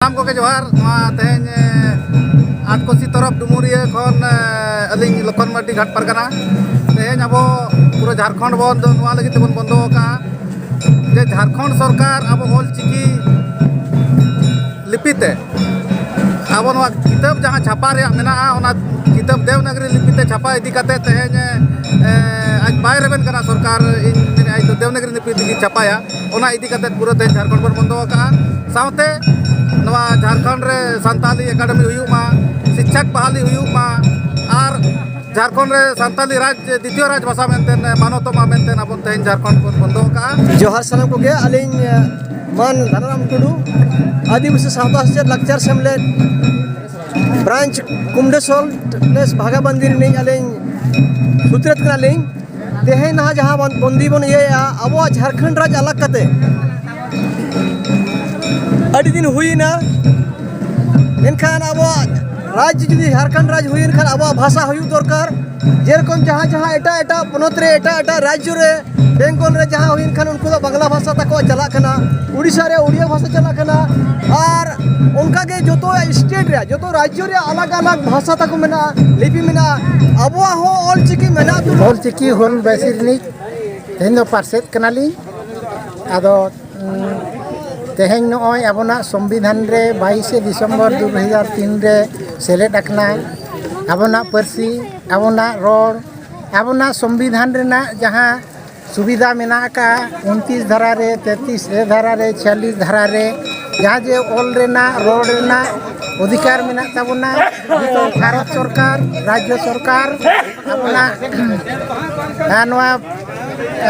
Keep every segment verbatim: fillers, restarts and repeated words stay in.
ᱥᱟᱱᱟᱢ ᱠᱚᱜᱮ ᱡᱚᱦᱟᱨ᱾ ᱱᱚᱣᱟ ᱛᱮᱦᱮᱧ ᱟᱴᱠᱚᱥᱤ ᱛᱚᱨᱚᱯ ᱰᱩᱢᱩᱨᱤᱭᱟᱹ ᱠᱷᱚᱱ ᱟᱹᱞᱤᱧ ᱞᱚᱠᱷᱚᱱ ᱢᱟᱨᱰᱤ ᱜᱷᱟᱴ ᱯᱟᱨᱜᱟᱱᱟ᱾ ᱛᱮᱦᱮᱧ ᱟᱵᱚ ᱯᱩᱨᱟᱹ ᱡᱷᱟᱲᱠᱷᱚᱸᱰ ᱵᱚᱱᱫᱷ ᱱᱚᱣᱟ ᱞᱟᱹᱜᱤᱫ ᱛᱮᱵᱚᱱ ᱵᱚᱱᱫᱚ ᱟᱠᱟᱫᱼᱟ ᱡᱮ ᱡᱷᱟᱲᱠᱷᱚᱸᱰ ᱥᱚᱨᱠᱟᱨ ᱟᱵᱚ ᱚᱞ ᱪᱤᱠᱤ ᱞᱤᱯᱤ ᱛᱮ ᱟᱵᱚ ᱱᱚᱣᱟ ᱠᱤᱛᱟᱹᱵ ᱡᱟᱦᱟᱸ ᱪᱷᱟᱯᱟ ᱨᱮᱭᱟᱜ ᱢᱮᱱᱟᱜᱼᱟ, ᱚᱱᱟ ᱠᱤᱛᱟᱹᱵ ᱫᱮᱵᱽᱱᱟᱜᱚᱨᱤ ᱞᱤᱯᱤ ᱛᱮ ᱪᱷᱟᱯᱟ ᱤᱫᱤ ᱠᱟᱛᱮ ᱛᱮᱦᱮᱧ ᱟᱡ ᱵᱟᱭ ᱨᱮᱵᱮᱱ ᱠᱟᱱᱟ ᱥᱚᱨᱠᱟᱨ, ᱤᱧ ᱢᱮᱱᱮᱫᱼᱟ ᱤᱧ ᱫᱚ ᱫᱮᱵᱽᱱᱟᱜᱚᱨᱤ ᱞᱤᱯᱤ ᱛᱮᱜᱮᱧ ᱪᱷᱟᱯᱟᱭᱟ᱾ ᱚᱱᱟ ᱤᱫᱤ ᱠᱟᱛᱮ ᱯᱩᱨᱟᱹ ᱛᱮᱦᱮᱧ ᱡᱷᱟᱲᱠᱷᱚᱸᱰ ᱵᱚᱱ ᱵᱚᱱᱫᱚ ᱟᱠᱟᱫᱼᱟ᱾ ᱥᱟᱶᱛᱮ ᱱᱚᱣᱟ ᱡᱷᱟᱲᱠᱷᱚᱸᱰ ᱨᱮ ᱥᱟᱱᱛᱟᱞᱤ ᱮᱠᱟᱰᱮᱢᱤ ᱦᱩᱭᱩᱜ ᱢᱟ, ᱥᱤᱠᱪᱷᱟᱠ ᱵᱟᱦᱟᱞᱤ ᱦᱩᱭᱩᱜ ᱢᱟ, ᱟᱨ ᱡᱷᱟᱲᱠᱷᱚᱸᱰ ᱨᱮ ᱥᱟᱱᱛᱟᱞᱤ ᱨᱟᱡᱽ ᱫᱤᱛᱤᱭᱚ ᱨᱟᱡᱽ ᱵᱷᱟᱥᱟ ᱢᱮᱱᱛᱮ ᱢᱟᱱᱚᱛᱚᱜ ᱢᱟ ᱢᱮᱱᱛᱮ ᱟᱵᱚ ᱛᱮᱦᱮᱧ ᱡᱷᱟᱲᱠᱷᱚᱸᱰ ᱵᱚᱱ ᱵᱚᱱᱫᱚ ᱟᱠᱟᱫᱼᱟ᱾ ᱡᱚᱦᱟᱨ ᱥᱟᱱᱟᱢ ᱠᱚᱜᱮ᱾ ᱟᱹᱞᱤᱧ ᱢᱟᱱ ᱫᱷᱟᱱᱟᱨᱟᱢ ᱴᱩᱰᱩ, ᱟᱹᱫᱤᱵᱟᱹᱥᱤ ᱥᱟᱶᱛᱟ ᱥᱮᱪᱮᱫ ᱞᱟᱠᱪᱟᱨ ᱥᱮᱢᱞᱮᱫ, ᱵᱨᱟᱧᱪ ᱠᱩᱢᱰᱮᱥᱚᱞ, ᱯᱞᱮᱥ ᱵᱷᱟᱜᱟᱵᱟᱱᱫᱤ ᱨᱤᱱᱤᱡ ᱟᱹᱞᱤᱧ ᱥᱩᱛᱨᱮᱛ ᱠᱟᱱᱟᱞᱤᱧ᱾ ᱛᱮᱦᱮᱧ ᱱᱟᱦᱟᱜ ᱡᱟᱦᱟᱸ ᱵᱚᱱ ᱵᱚᱱᱫᱤ ᱵᱚᱱ ᱤᱭᱟᱹᱭᱮᱫᱼᱟ, ᱟᱵᱚᱣᱟᱜ ᱡᱷᱟᱲᱠᱷᱚᱸᱰ ᱨᱟᱡᱽ ᱟᱞᱟᱜᱽ ᱠᱟᱛᱮ ᱟᱹᱰᱤ ᱫᱤᱱ ᱦᱩᱭᱮᱱᱟ, ᱢᱮᱱᱠᱷᱟᱱ ᱟᱵᱚᱣᱟᱜ ᱨᱟᱡᱽ ᱡᱩᱫᱤ ᱡᱷᱟᱲᱠᱷᱚᱸᱰ ᱨᱟᱡᱽ ᱦᱩᱭᱮᱱ ᱠᱷᱟᱱ ᱟᱵᱚᱣᱟᱜ ᱵᱷᱟᱥᱟ ᱦᱩᱭᱩᱜ ᱫᱚᱨᱠᱟᱨ᱾ ᱡᱮᱨᱚᱠᱚᱢ ᱡᱟᱦᱟᱸ ᱡᱟᱦᱟᱸ ᱮᱴᱟᱜ ᱮᱴᱟᱜ ᱯᱚᱱᱚᱛ ᱨᱮ, ᱮᱴᱟᱜ ᱮᱴᱟᱜ ᱨᱟᱡᱽᱡᱚ ᱨᱮ, ᱵᱮᱝᱜᱚᱞ ᱨᱮ ᱡᱟᱦᱟᱸ ᱦᱩᱭᱮᱱ ᱠᱷᱟᱱ ᱩᱱᱠᱩ ᱫᱚ ᱵᱟᱝᱞᱟ ᱵᱷᱟᱥᱟ ᱛᱟᱠᱚ ᱪᱟᱞᱟᱜ ᱠᱟᱱᱟ, ᱩᱲᱤᱥᱥᱟ ᱨᱮ ᱩᱲᱤᱭᱟ ᱵᱷᱟᱥᱟ ᱪᱟᱞᱟᱜ ᱠᱟᱱᱟ, ᱟᱨ ᱚᱱᱠᱟᱜᱮ ᱡᱚᱛᱚ ᱥᱴᱮᱴ ᱨᱮᱭᱟᱜ, ᱡᱚᱛᱚ ᱨᱟᱡᱽᱡᱚ ᱨᱮᱭᱟᱜ ᱟᱞᱟᱜᱽ ᱟᱞᱟᱜᱽ ᱵᱷᱟᱥᱟ ᱛᱟᱠᱚ ᱢᱮᱱᱟᱜᱼᱟ, ᱞᱤᱯᱤ ᱢᱮᱱᱟᱜᱼᱟ᱾ ᱟᱵᱚᱣᱟᱜ ᱦᱚᱸ ᱚᱞ ᱪᱤᱠᱤ ᱢᱮᱱᱟᱜ ᱛᱩᱞᱩᱡ ᱚᱞ ᱪᱤᱠᱤ ᱦᱩᱞ ᱵᱟᱭᱥᱤ ᱨᱤᱱᱤᱡ ᱛᱮᱦᱮᱧ ᱫᱚ ᱯᱟᱨᱥᱮᱛ ᱠᱟᱱᱟᱞᱤᱧ᱾ ᱟᱫᱚ ᱩᱸ, ᱛᱮᱦᱮᱧ ᱱᱚᱜᱼᱚᱭ ᱟᱵᱚᱱᱟᱜ ᱥᱚᱝᱵᱤᱫᱷᱟᱱ ᱨᱮ ᱵᱟᱭᱤᱥᱮ ᱰᱤᱥᱮᱢᱵᱚᱨ ᱫᱩ ᱦᱟᱡᱟᱨ ᱛᱤᱱ ᱨᱮ ᱥᱮᱞᱮᱫ ᱟᱠᱟᱱᱟ᱾ ᱟᱵᱚᱱᱟᱜ ᱯᱟᱹᱨᱥᱤ, ᱟᱵᱚᱱᱟᱜ ᱨᱚᱲ, ᱟᱵᱚᱱᱟᱜ ᱥᱚᱝᱵᱤᱫᱷᱟᱱ ᱨᱮᱱᱟᱜ ᱡᱟᱦᱟᱸ ᱥᱩᱵᱤᱫᱷᱟ ᱢᱮᱱᱟᱜ ᱟᱠᱟᱫ ᱩᱱᱛᱤᱥ ᱫᱷᱟᱨᱟ ᱨᱮ, ᱛᱮᱛᱨᱤᱥ ᱮ ᱫᱷᱟᱨᱟ ᱨᱮ, ᱪᱷᱤᱭᱟᱞᱤᱥ ᱫᱷᱟᱨᱟ ᱨᱮ, ᱡᱟᱦᱟᱸ ᱡᱮ ᱚᱞ ᱨᱮᱱᱟᱜ, ᱨᱚᱲ ᱨᱮᱱᱟᱜ ᱚᱫᱷᱤᱠᱟᱨ ᱢᱮᱱᱟᱜ ᱛᱟᱵᱚᱱᱟ, ᱱᱤᱛᱚᱜ ᱵᱷᱟᱨᱚᱛ ᱥᱚᱨᱠᱟᱨ, ᱨᱟᱡᱽᱡᱚ ᱥᱚᱨᱠᱟᱨ ᱟᱵᱚᱱᱟᱜ, ᱟᱨ ᱱᱚᱣᱟ,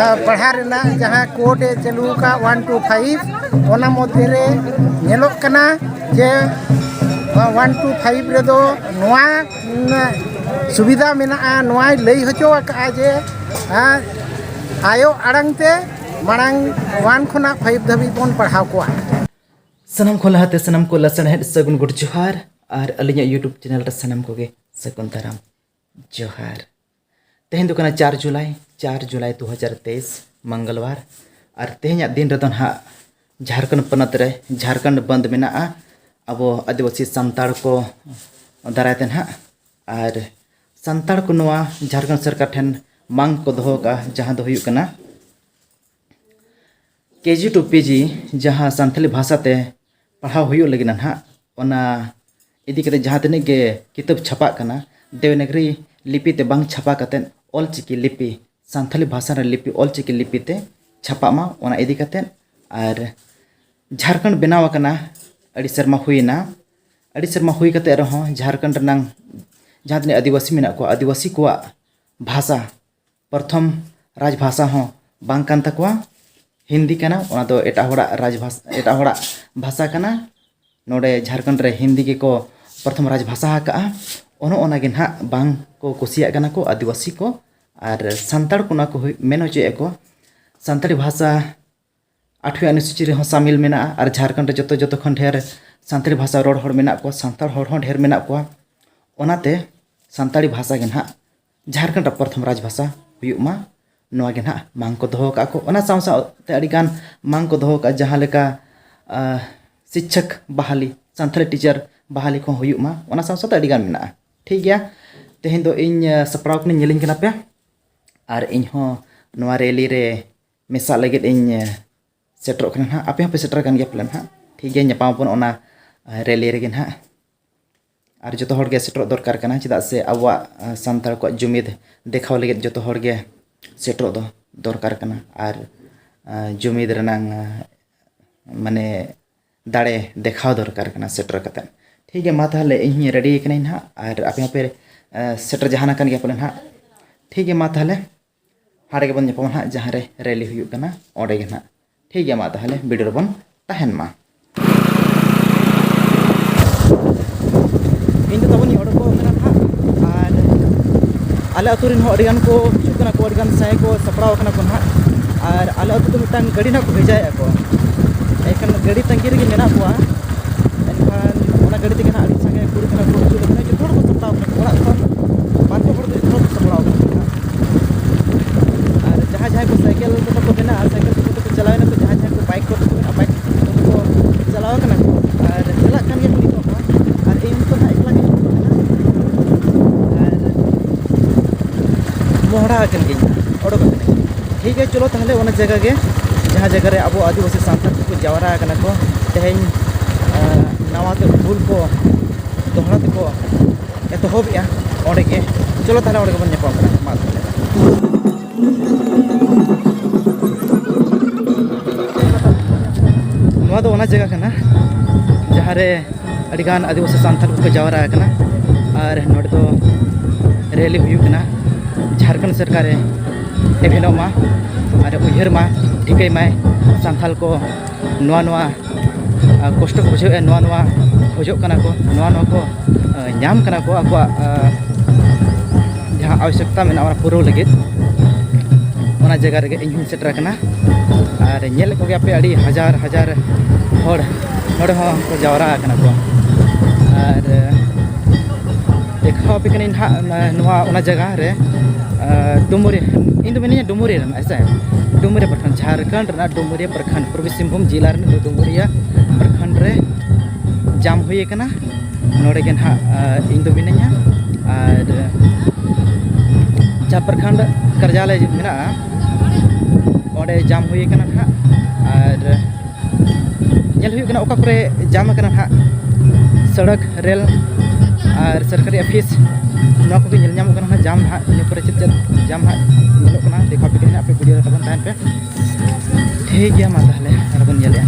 ᱟᱨ ᱯᱟᱲᱦᱟᱣ ᱨᱮᱱᱟᱜ ᱡᱟᱦᱟᱸ ᱠᱳᱰ ᱮ ᱪᱟᱹᱞᱩ ᱟᱠᱟᱫ ᱚᱣᱟᱱ ᱴᱩ ᱯᱷᱟᱭᱤᱵᱷ, ᱚᱱᱟ ᱢᱚᱫᱽᱫᱷᱮ ᱨᱮ ᱧᱮᱞᱚᱜ ᱠᱟᱱᱟ ᱡᱮ ᱚᱣᱟᱱ ᱴᱩ ᱯᱷᱟᱭᱤᱵᱷ ᱨᱮᱫᱚ ᱱᱚᱣᱟ, ᱩᱸ, ᱥᱩᱵᱤᱫᱷᱟ ᱢᱮᱱᱟᱜᱼᱟ, ᱱᱚᱣᱟᱭ ᱞᱟᱹᱭ ᱦᱚᱪᱚ ᱟᱠᱟᱫᱼᱟ ᱡᱮ, ᱟᱸ, ᱟᱭᱳ ᱟᱲᱟᱝ ᱛᱮ ᱢᱟᱲᱟᱝ ᱚᱣᱟᱱ ᱠᱷᱚᱱᱟᱜ ᱯᱷᱟᱭᱤᱵᱷ ᱫᱷᱟᱹᱵᱤᱡ ᱵᱚᱱ ᱯᱟᱲᱦᱟᱣ ᱠᱚᱣᱟ᱾ ᱥᱟᱱᱟᱢ ᱠᱷᱚᱱ ᱞᱟᱦᱟᱛᱮ ᱥᱟᱱᱟᱢ ᱠᱚ ᱞᱟᱥᱟᱲᱦᱮᱫ ᱥᱟᱹᱜᱩᱱ ᱜᱚᱰ ᱡᱚᱦᱟᱨ, ᱟᱨ ᱟᱹᱞᱤᱧᱟᱜ YouTube ᱪᱮᱱᱮᱞ ᱨᱮ ᱥᱟᱱᱟᱢ ᱠᱚᱜᱮ ᱥᱟᱹᱜᱩᱱ ᱫᱟᱨᱟᱢ ᱡᱚᱦᱟᱨ᱾ ᱛᱮᱦᱮᱧ ᱫᱚ ᱠᱟᱱᱟ ᱪᱟᱨ ᱡᱩᱞᱟᱭ, ᱪᱟᱨ ᱡᱩᱞᱟᱭ ᱫᱩ ᱦᱟᱡᱟᱨ ᱛᱮᱭᱤᱥ, ᱢᱚᱝᱜᱚᱞᱵᱟᱨ᱾ ᱟᱨ ᱛᱮᱦᱮᱧᱟᱜ ᱫᱤᱱ ᱨᱮᱫᱚ ᱱᱟᱦᱟᱜ ᱡᱷᱟᱲᱠᱷᱚᱸᱰ ᱯᱚᱱᱚᱛ ᱨᱮ ᱡᱷᱟᱲᱠᱷᱚᱸᱰ ᱵᱚᱱᱫ ᱢᱮᱱᱟᱜᱼᱟ᱾ ᱟᱵᱚ ᱟᱹᱫᱤᱵᱟᱹᱥᱤ ᱥᱟᱱᱛᱟᱲ ᱠᱚ ᱫᱟᱨᱟᱭ ᱛᱮ ᱱᱟᱦᱟᱜ᱾ ᱟᱨ ᱥᱟᱱᱛᱟᱲ ᱠᱚ ᱱᱚᱣᱟ ᱡᱷᱟᱲᱠᱷᱚᱸᱰ ᱥᱚᱨᱠᱟᱨ ᱴᱷᱮᱱ ᱢᱟᱝ ᱠᱚ ᱫᱚᱦᱚ ᱟᱠᱟᱫᱼᱟ, ᱡᱟᱦᱟᱸ ᱫᱚ ᱦᱩᱭᱩᱜ ᱠᱟᱱᱟ ᱠᱮ ᱡᱤ ᱴᱩ ᱯᱤ ᱡᱤ, ᱡᱟᱦᱟᱸ ᱥᱟᱱᱛᱟᱲᱤ ᱵᱷᱟᱥᱟ ᱛᱮ ᱯᱟᱲᱦᱟᱣ ᱦᱩᱭᱩᱜ ᱞᱟᱹᱜᱤᱫ ᱱᱟᱦᱟᱜ, ᱚᱱᱟ ᱤᱫᱤ ᱠᱟᱛᱮ ᱡᱟᱦᱟᱸ ᱛᱤᱱᱟᱹᱜ ᱜᱮ ᱠᱤᱛᱟᱹᱵ ᱪᱷᱟᱯᱟᱜ ᱠᱟᱱᱟ, ᱫᱮᱵᱽᱱᱟᱜᱽᱨᱤ ᱞᱤᱯᱤ ᱛᱮ ᱵᱟᱝ ᱪᱷᱟᱯᱟ ᱠᱟᱛᱮᱫ ᱚᱞ ᱪᱤᱠᱤ ᱞᱤᱯᱤ, ᱥᱟᱱᱛᱟᱲᱤ ᱵᱷᱟᱥᱟ ᱨᱮ ᱞᱤᱯᱤ, ᱚᱞ ᱪᱤᱠᱤ ᱞᱤᱯᱤ ᱛᱮ ᱪᱷᱟᱯᱟᱜ ᱢᱟ, ᱚᱱᱟ ᱤᱫᱤ ᱠᱟᱛᱮᱫ᱾ ᱟᱨ ᱡᱷᱟᱲᱠᱷᱚᱸᱰ ᱵᱮᱱᱟᱣ ᱟᱠᱟᱱᱟ, ᱟᱹᱰᱤ ᱥᱮᱨᱢᱟ ᱦᱩᱭᱮᱱᱟ᱾ ᱟᱹᱰᱤ ᱥᱮᱨᱢᱟ ᱦᱩᱭ ᱠᱟᱛᱮᱫ ᱨᱮᱦᱚᱸ ᱡᱷᱟᱲᱠᱷᱚᱸᱰ ᱨᱮᱱᱟᱝ ᱡᱟᱦᱟᱸ ᱛᱤᱱᱟᱹᱜ ᱟᱹᱫᱤᱵᱟᱹᱥᱤ ᱢᱮᱱᱟᱜ ᱠᱚᱣᱟ, ᱟᱹᱫᱤᱵᱟᱹᱥᱤ ᱠᱚᱣᱟᱜ ᱵᱷᱟᱥᱟ, ᱯᱨᱚᱛᱷᱚᱢ ᱨᱟᱡᱽ ᱵᱷᱟᱥᱟ ᱦᱚᱸ ᱵᱟᱝ ᱠᱟᱱ ᱛᱟᱠᱚᱣᱟ, ᱦᱤᱱᱫᱤ ᱠᱟᱱᱟ᱾ ᱚᱱᱟ ᱫᱚ ᱮᱴᱟᱜ ᱦᱚᱲᱟᱜ ᱨᱟᱡᱽ ᱵᱷᱟᱥᱟ, ᱮᱴᱟᱜ ᱦᱚᱲᱟᱜ ᱵᱷᱟᱥᱟ ᱠᱟᱱᱟ᱾ ᱱᱚᱰᱮ ᱡᱷᱟᱲᱠᱷᱚᱸᱰ ᱨᱮ ᱦᱤᱱᱫᱤ ᱜᱮᱠᱚ ᱯᱨᱚᱛᱷᱚᱢ ᱨᱟᱡᱽ ᱵᱷᱟᱥᱟ ᱟᱠᱟᱜᱼᱟ᱾ ᱚᱱᱮ ᱚᱱᱟ ᱜᱮ ᱱᱟᱦᱟᱜ ᱵᱟᱝ ᱠᱚ ᱠᱩᱥᱤᱭᱟᱜ ᱠᱟᱱᱟ ᱠᱚ ᱟᱹᱫᱤᱵᱟᱹᱥᱤ ᱠᱚ᱾ ᱟᱨ ᱥᱟᱱᱛᱟᱲ ᱠᱚ ᱱᱚᱣᱟ ᱠᱚ ᱦᱩᱭ-, ᱢᱮᱱ ᱦᱚᱪᱚᱭᱮᱫᱼᱟ ᱠᱚ, ᱥᱟᱱᱛᱟᱲᱤ ᱵᱷᱟᱥᱟ ᱟᱴᱷᱣᱤ ᱚᱱᱩᱥᱩᱪᱤ ᱨᱮᱦᱚᱸ ᱥᱟᱢᱤᱞ ᱢᱮᱱᱟᱜᱼᱟ᱾ ᱟᱨ ᱡᱷᱟᱲᱠᱷᱚᱸᱰ ᱨᱮ ᱡᱚᱛᱚ, ᱡᱚᱛᱚ ᱠᱷᱚᱱ ᱰᱷᱮᱨ ᱥᱟᱱᱛᱟᱲᱤ ᱵᱷᱟᱥᱟ ᱨᱚᱲ ᱦᱚᱲ ᱢᱮᱱᱟᱜ ᱠᱚᱣᱟ, ᱥᱟᱱᱛᱟᱲ ᱦᱚᱲ ᱦᱚᱸ ᱰᱷᱮᱨ ᱢᱮᱱᱟᱜ ᱠᱚᱣᱟ᱾ ᱚᱱᱟᱛᱮ ᱥᱟᱱᱛᱟᱲᱤ ᱵᱷᱟᱥᱟ ᱜᱮ ᱱᱟᱦᱟᱜ ᱡᱷᱟᱲᱠᱷᱚᱸᱰ ᱨᱮ ᱯᱨᱚᱛᱷᱚᱢ ᱨᱟᱡᱽ ᱵᱷᱟᱥᱟ ᱦᱩᱭᱩᱜ ᱢᱟ, ᱱᱚᱣᱟ ᱜᱮ ᱱᱟᱦᱟᱜ ᱢᱟᱝ ᱠᱚ ᱫᱚᱦᱚ ᱟᱠᱟᱫ ᱠᱚ᱾ ᱚᱱᱟ ᱥᱟᱶ ᱥᱟᱶᱛᱮ ᱟᱹᱰᱤᱜᱟᱱ ᱢᱟᱝ ᱠᱚ ᱫᱚᱦᱚ ᱟᱠᱟᱫ, ᱡᱟᱦᱟᱸ ᱞᱮᱠᱟ, ᱟᱦ, ᱥᱤᱠᱪᱷᱚᱠ ᱵᱟᱦᱟᱞᱤ, ᱥᱟᱱᱛᱟᱲᱤ ᱴᱤᱪᱟᱨ ᱵᱟᱦᱟᱞᱤ ᱠᱚᱦᱚᱸ ᱦᱩᱭᱩᱜ ᱢᱟ, ᱚᱱᱟ ᱥᱟᱶ ᱥᱟᱶᱛᱮ ᱟᱹᱰᱤᱜᱟᱱ ᱢᱮᱱᱟᱜᱼᱟ᱾ ᱴᱷᱤᱠ ᱜᱮᱭᱟ, ᱛᱮᱦᱮᱧ ᱫᱚ ᱤᱧ, ᱟᱦ, ᱥᱟᱯᱲᱟᱣ ᱠᱟᱹᱱᱟᱹᱧ, ᱧᱮᱞᱤᱧ ᱠᱟᱱᱟ ᱯᱮ᱾ ᱟᱨ ᱤᱧ ᱦᱚᱸ ᱱᱚᱣᱟ ᱨᱮᱞᱤ ᱨᱮ ᱢᱮᱥᱟᱜ ᱞᱟᱹᱜᱤᱫ ᱤᱧ, ᱟᱦ, ᱥᱮᱴᱮᱨᱚᱜ ᱠᱟᱱᱟ ᱱᱟᱦᱟᱜ᱾ ᱟᱯᱮ ᱦᱚᱸᱯᱮ ᱥᱮᱴᱮᱨ ᱟᱠᱟᱱ ᱜᱮᱭᱟ ᱯᱟᱞᱮᱱ ᱱᱟᱦᱟᱜ᱾ ᱴᱷᱤᱠ ᱜᱮᱭᱟ, ᱧᱟᱯᱟᱢ ᱟᱵᱚᱱ ᱚᱱᱟ, ᱟᱦ, ᱨᱮᱞᱤ ᱨᱮᱜᱮ ᱱᱟᱦᱟᱜ᱾ ᱟᱨ ᱡᱚᱛᱚ ᱦᱚᱲ ᱜᱮ ᱥᱮᱴᱮᱨᱚᱜ ᱫᱚᱨᱠᱟᱨ ᱠᱟᱱᱟ, ᱪᱮᱫᱟᱜ ᱥᱮ ᱟᱵᱚᱣᱟᱜ, ᱟᱦ, ᱥᱟᱱᱛᱟᱲ ᱠᱚᱣᱟᱜ ᱡᱩᱢᱤᱫ ᱫᱮᱠᱷᱟᱣ ᱞᱟᱹᱜᱤᱫ ᱡᱚᱛᱚ ᱦᱚᱲ ᱜᱮ ᱥᱮᱴᱮᱨᱚᱜ ᱫᱚ ᱫᱚᱨᱠᱟᱨ ᱠᱟᱱᱟ᱾ ᱟᱨ, ᱟᱦ, ᱡᱩᱢᱤᱫ ᱨᱮᱱᱟᱝ, ᱟᱦ, ᱢᱟᱱᱮ ᱫᱟᱲᱮ ᱫᱮᱠᱷᱟᱣ ᱫᱚᱨᱠᱟᱨ ᱠᱟᱱᱟ ᱥᱮᱴᱮᱨ ᱠᱟᱛᱮᱫ᱾ ᱴᱷᱤᱠ ᱜᱮᱭᱟ, ᱢᱟ ᱛᱟᱦᱚᱞᱮ ᱤᱧ ᱦᱚᱸᱧ ᱨᱮᱰᱤ ᱟᱠᱟᱱᱟᱹᱧ ᱱᱟᱦᱟᱜ, ᱟᱨ ᱟᱯᱮ ᱦᱚᱸᱯᱮ, ᱟᱦ, ᱥᱮᱴᱮᱨ ᱡᱟᱦᱟᱱ ᱟᱠᱟᱱ ᱜᱮᱭᱟ ᱯᱟᱞᱮ ᱱᱟᱦᱟᱜ᱾ ᱴᱷᱤᱠ ᱜᱮᱭᱟ, ᱢᱟ ᱛᱟᱦᱚᱞᱮ ᱦᱟᱸᱰᱮ ᱜᱮᱵᱚᱱ ᱧᱟᱯᱟᱢᱟ ᱱᱟᱦᱟᱜ, ᱡᱟᱦᱟᱸ ᱨᱮ ᱨᱮᱞᱤ ᱦᱩᱭᱩᱜ ᱠᱟᱱᱟ ᱚᱸᱰᱮ ᱜᱮ ᱱᱟᱦᱟᱜ᱾ ᱴᱷᱤᱠ ᱜᱮᱭᱟ, ᱢᱟ ᱛᱟᱦᱚᱞᱮ ᱵᱷᱤᱰᱤᱭᱳ ᱨᱮᱵᱚᱱ ᱛᱟᱦᱮᱱ ᱢᱟ᱾ ᱤᱧ ᱫᱚ ᱛᱟᱵᱚᱱᱤᱧ ᱚᱰᱚᱠᱚᱜ ᱠᱟᱱᱟ ᱱᱟᱦᱟᱜ, ᱟᱨ ᱟᱞᱮ ᱟᱹᱛᱩ ᱨᱮᱱ ᱦᱚᱸ ᱟᱹᱰᱤᱜᱟᱱ ᱠᱚ ᱦᱤᱡᱩᱜ ᱠᱟᱱᱟ ᱠᱚ, ᱟᱹᱰᱤᱜᱟᱱ ᱥᱟᱸᱜᱮ ᱠᱚ ᱥᱟᱯᱲᱟᱣ ᱟᱠᱟᱱᱟ ᱠᱚ ᱱᱟᱦᱟᱜ᱾ ᱟᱨ ᱟᱞᱮ ᱟᱹᱛᱩ ᱫᱚ ᱢᱤᱫᱴᱟᱝ ᱜᱟᱹᱰᱤ ᱱᱟᱦᱟᱜ ᱠᱚ ᱵᱷᱮᱡᱟᱭᱮᱫᱼᱟ ᱠᱚ, ᱮᱱᱠᱷᱟᱱ ᱜᱟᱹᱰᱤ ᱛᱟᱺᱜᱤ ᱨᱮᱜᱮ ᱢᱮᱱᱟᱜ ᱠᱚᱣᱟ᱾ ᱮᱱᱠᱷᱟᱱ ᱚᱱᱟ ᱜᱟᱹᱰᱤ ᱛᱮᱜᱮ ᱱᱟᱦᱟᱜ ᱟᱹᱰᱤ ᱥᱟᱸᱜᱮ ᱠᱩᱲᱤ ᱠᱚᱲᱟ ᱠᱚ ᱦᱤᱡᱩᱜ ᱠᱟᱱᱟ, ᱡᱚᱛᱚ ᱦᱚᱲ ᱠᱚ ᱥᱟᱯᱲᱟᱣ ᱟᱠᱟᱱᱟ ᱠᱚ, ᱚᱲᱟᱜ ᱠᱷᱚᱱ ᱵᱟᱨ ᱯᱮ ᱦᱚᱲ ᱫᱚ ᱡᱚᱛᱚ ᱦᱚᱲ ᱠᱚ ᱥᱟᱯᱲᱟᱣ ᱟᱠᱟᱱᱟ ᱠᱚ ᱱᱟᱦᱟᱜ᱾ ᱟᱨ ᱡᱟᱦᱟᱸᱭ ᱡᱟᱦᱟᱸᱭ ᱠᱚ ᱥᱟᱭᱠᱮᱞ ᱠᱚᱛᱮ ᱠᱚ ᱢᱮᱱᱟᱜᱼᱟ, ᱥᱟᱭᱠᱮᱞ ᱠᱚᱛᱮ ᱠᱚ ᱪᱟᱞᱟᱣ ᱮᱱᱟ ᱠᱚ, ᱡᱟᱦᱟᱸᱭ ᱡᱟᱦᱟᱸᱭ ᱠᱚ ᱵᱟᱭᱤᱠ ᱠᱚᱛᱮ ᱠᱚ ᱢᱮᱱᱟᱜᱼᱟ, ᱵᱟᱭᱤᱠ ᱠᱚᱛᱮ ᱠᱚ ᱪᱟᱞᱟᱣ ᱟᱠᱟᱱᱟ ᱠᱚ᱾ ᱟᱨ ᱪᱟᱞᱟᱜ ᱠᱟᱱ ᱟᱠᱟᱱ ᱜᱤᱭᱟᱹᱧ, ᱚᱰᱚᱠ ᱟᱠᱟᱱᱟᱹᱧ᱾ ᱴᱷᱤᱠ ᱜᱮᱭᱟ, ᱪᱚᱞᱚ ᱛᱟᱦᱚᱞᱮ ᱚᱱᱟ ᱡᱟᱭᱜᱟ ᱜᱮ, ᱡᱟᱦᱟᱸ ᱡᱟᱭᱜᱟ ᱨᱮ ᱟᱵᱚ ᱟᱹᱫᱤᱵᱟᱹᱥᱤ ᱥᱟᱱᱛᱟᱲ ᱠᱚᱠᱚ ᱡᱟᱣᱨᱟ ᱟᱠᱟᱱᱟ ᱠᱚ, ᱛᱮᱦᱮᱧ, ᱟᱸ, ᱱᱟᱣᱟ ᱛᱮ ᱦᱩᱞ ᱠᱚ ᱫᱚᱦᱲᱟ ᱛᱮᱠᱚ ᱮᱛᱚᱦᱚᱵᱮᱜᱼᱟ, ᱚᱸᱰᱮ ᱜᱮ᱾ ᱪᱚᱞᱚ ᱛᱟᱦᱚᱞᱮ ᱚᱸᱰᱮ ᱜᱮᱵᱚᱱ ᱧᱟᱯᱟᱢ ᱠᱟᱱᱟ᱾ ᱢᱟ ᱛᱟᱦᱚᱞᱮ᱾ ᱱᱚᱣᱟ ᱫᱚ ᱚᱱᱟ ᱡᱟᱭᱜᱟ ᱠᱟᱱᱟ, ᱡᱟᱦᱟᱸ ᱨᱮ ᱟᱹᱰᱤᱜᱟᱱ ᱟᱹᱫᱤᱵᱟᱹᱥᱤ ᱥᱟᱱᱛᱟᱲ ᱠᱚᱠᱚ ᱡᱟᱣᱨᱟ ᱟᱠᱟᱱᱟ ᱟᱨ ᱱᱚᱰᱮ ᱫᱚ ᱨᱮᱞᱤ ᱦᱩᱭᱩᱜ ᱠᱟᱱᱟ᱾ ᱡᱷᱟᱲᱠᱷᱚᱸᱰ ᱥᱚᱨᱠᱟᱨᱮ ᱮᱵᱷᱮᱱᱚᱜ ᱢᱟ ᱟᱨ ᱩᱭᱦᱟᱹᱨ ᱢᱟ, ᱴᱷᱤᱠᱟᱹᱭ ᱢᱟᱭ ᱥᱟᱱᱛᱟᱲ ᱠᱚ ᱱᱚᱣᱟ, ᱱᱚᱣᱟ, ᱟᱨ, ᱠᱚᱥᱴᱚ ᱠᱚ ᱵᱩᱡᱷᱟᱹᱣᱮᱫᱼᱟ, ᱱᱚᱣᱟ, ᱱᱚᱣᱟ ᱠᱷᱚᱡᱚᱜ ᱠᱟᱱᱟ ᱠᱚ, ᱱᱚᱣᱟ, ᱱᱚᱣᱟ ᱠᱚ, ᱟᱨ, ᱧᱟᱢ ᱠᱟᱱᱟ ᱠᱚ ᱟᱠᱚᱣᱟᱜ, ᱟᱨ, ᱡᱟᱦᱟᱸ ᱟᱵᱚᱥᱭᱚᱠᱛᱟ ᱢᱮᱱᱟᱜᱼᱟ ᱚᱱᱟ ᱯᱩᱨᱟᱹᱣ ᱞᱟᱹᱜᱤᱫ, ᱚᱱᱟ ᱡᱟᱭᱜᱟ ᱨᱮᱜᱮ ᱤᱧ ᱦᱚᱸᱧ ᱥᱮᱴᱮᱨ ᱟᱠᱟᱱᱟ᱾ ᱟᱨ ᱧᱮᱞᱮᱫ ᱠᱚᱜᱮᱭᱟ ᱯᱮ ᱟᱹᱰᱤ ᱦᱟᱡᱟᱨ ᱦᱟᱡᱟᱨ ᱦᱚᱲ ᱱᱚᱰᱮ ᱦᱚᱸ ᱠᱚ ᱡᱟᱣᱨᱟ ᱟᱠᱟᱱᱟ ᱠᱚ᱾ ᱟᱨ ᱫᱮᱠᱷᱟᱣ ᱟᱯᱮ ᱠᱟᱹᱱᱟᱹᱧ ᱱᱟᱦᱟᱜ ᱱᱚᱣᱟ, ᱚᱱᱟ ᱡᱟᱭᱜᱟ ᱨᱮ, ᱟᱨ ᱰᱩᱢᱩᱨᱤ, ᱤᱧ ᱫᱚ ᱢᱤᱱᱟᱹᱧᱟ ᱰᱩᱢᱩᱨᱤ ᱨᱮ, ᱦᱮᱸ ᱥᱮ? ᱰᱩᱢᱩᱨᱤ ᱯᱨᱚᱠᱷᱚᱸᱰ, ᱡᱷᱟᱲᱠᱷᱚᱸᱰ ᱨᱮᱱᱟᱜ ᱰᱩᱢᱩᱨᱤ ᱯᱨᱚᱠᱷᱚᱸᱰ, ᱯᱩᱨᱵᱤ ᱥᱤᱝᱵᱷᱩᱢ ᱡᱮᱞᱟ ᱨᱮᱱᱟᱜ ᱰᱩᱢᱩᱨᱤᱭᱟ ᱯᱨᱚᱠᱷᱚᱸᱰ ᱨᱮ ᱡᱟᱢ ᱦᱩᱭ ᱟᱠᱟᱱᱟ᱾ ᱱᱚᱰᱮ ᱜᱮ ᱱᱟᱦᱟᱜ, ᱟᱨ, ᱤᱧ ᱫᱚ ᱢᱤᱱᱟᱹᱧᱟ᱾ ᱟᱨ ᱡᱟᱦᱟᱸ ᱯᱨᱚᱠᱷᱚᱸᱰ ᱠᱟᱨᱡᱟᱞᱚᱭ ᱢᱮᱱᱟᱜᱼᱟ, ᱚᱸᱰᱮ ᱡᱟᱢ ᱦᱩᱭ ᱟᱠᱟᱱᱟ ᱱᱟᱦᱟᱜ᱾ ᱟᱨ ᱧᱮᱞ ᱦᱩᱭᱩᱜ ᱠᱟᱱᱟ ᱚᱠᱟ ᱠᱚᱨᱮ ᱡᱟᱢ ᱟᱠᱟᱱᱟ ᱱᱟᱦᱟᱜ, ᱥᱚᱲᱚᱠ, ᱨᱮᱞ ᱟᱨ ᱥᱚᱨᱠᱟᱨᱤ ᱚᱯᱷᱤᱥ, ᱱᱚᱣᱟ ᱠᱚᱜᱮ ᱧᱮᱞ ᱧᱟᱢᱚᱜ ᱠᱟᱱᱟ ᱱᱟᱦᱟᱜ ᱡᱟᱢ ᱱᱟᱦᱟᱜ᱾ ᱤᱱᱟᱹ ᱯᱚᱨᱮ ᱪᱮᱫ ᱪᱮᱫ ᱡᱟᱢ ᱱᱟᱦᱟᱜ ᱧᱮᱞᱚᱜ ᱠᱟᱱᱟ, ᱫᱮᱠᱷᱟᱣ ᱯᱮ ᱠᱟᱹᱱᱟᱹᱧ ᱱᱟᱦᱟᱜ, ᱟᱯᱮ ᱵᱷᱤᱰᱤᱭᱳ ᱨᱮ ᱛᱟᱵᱚᱱ ᱛᱟᱦᱮᱱ ᱯᱮ᱾ ᱴᱷᱤᱠ ᱜᱮᱭᱟ, ᱢᱟ ᱛᱟᱦᱚᱞᱮ ᱟᱨ ᱵᱚᱱ ᱧᱮᱞᱮᱜᱼᱟ᱾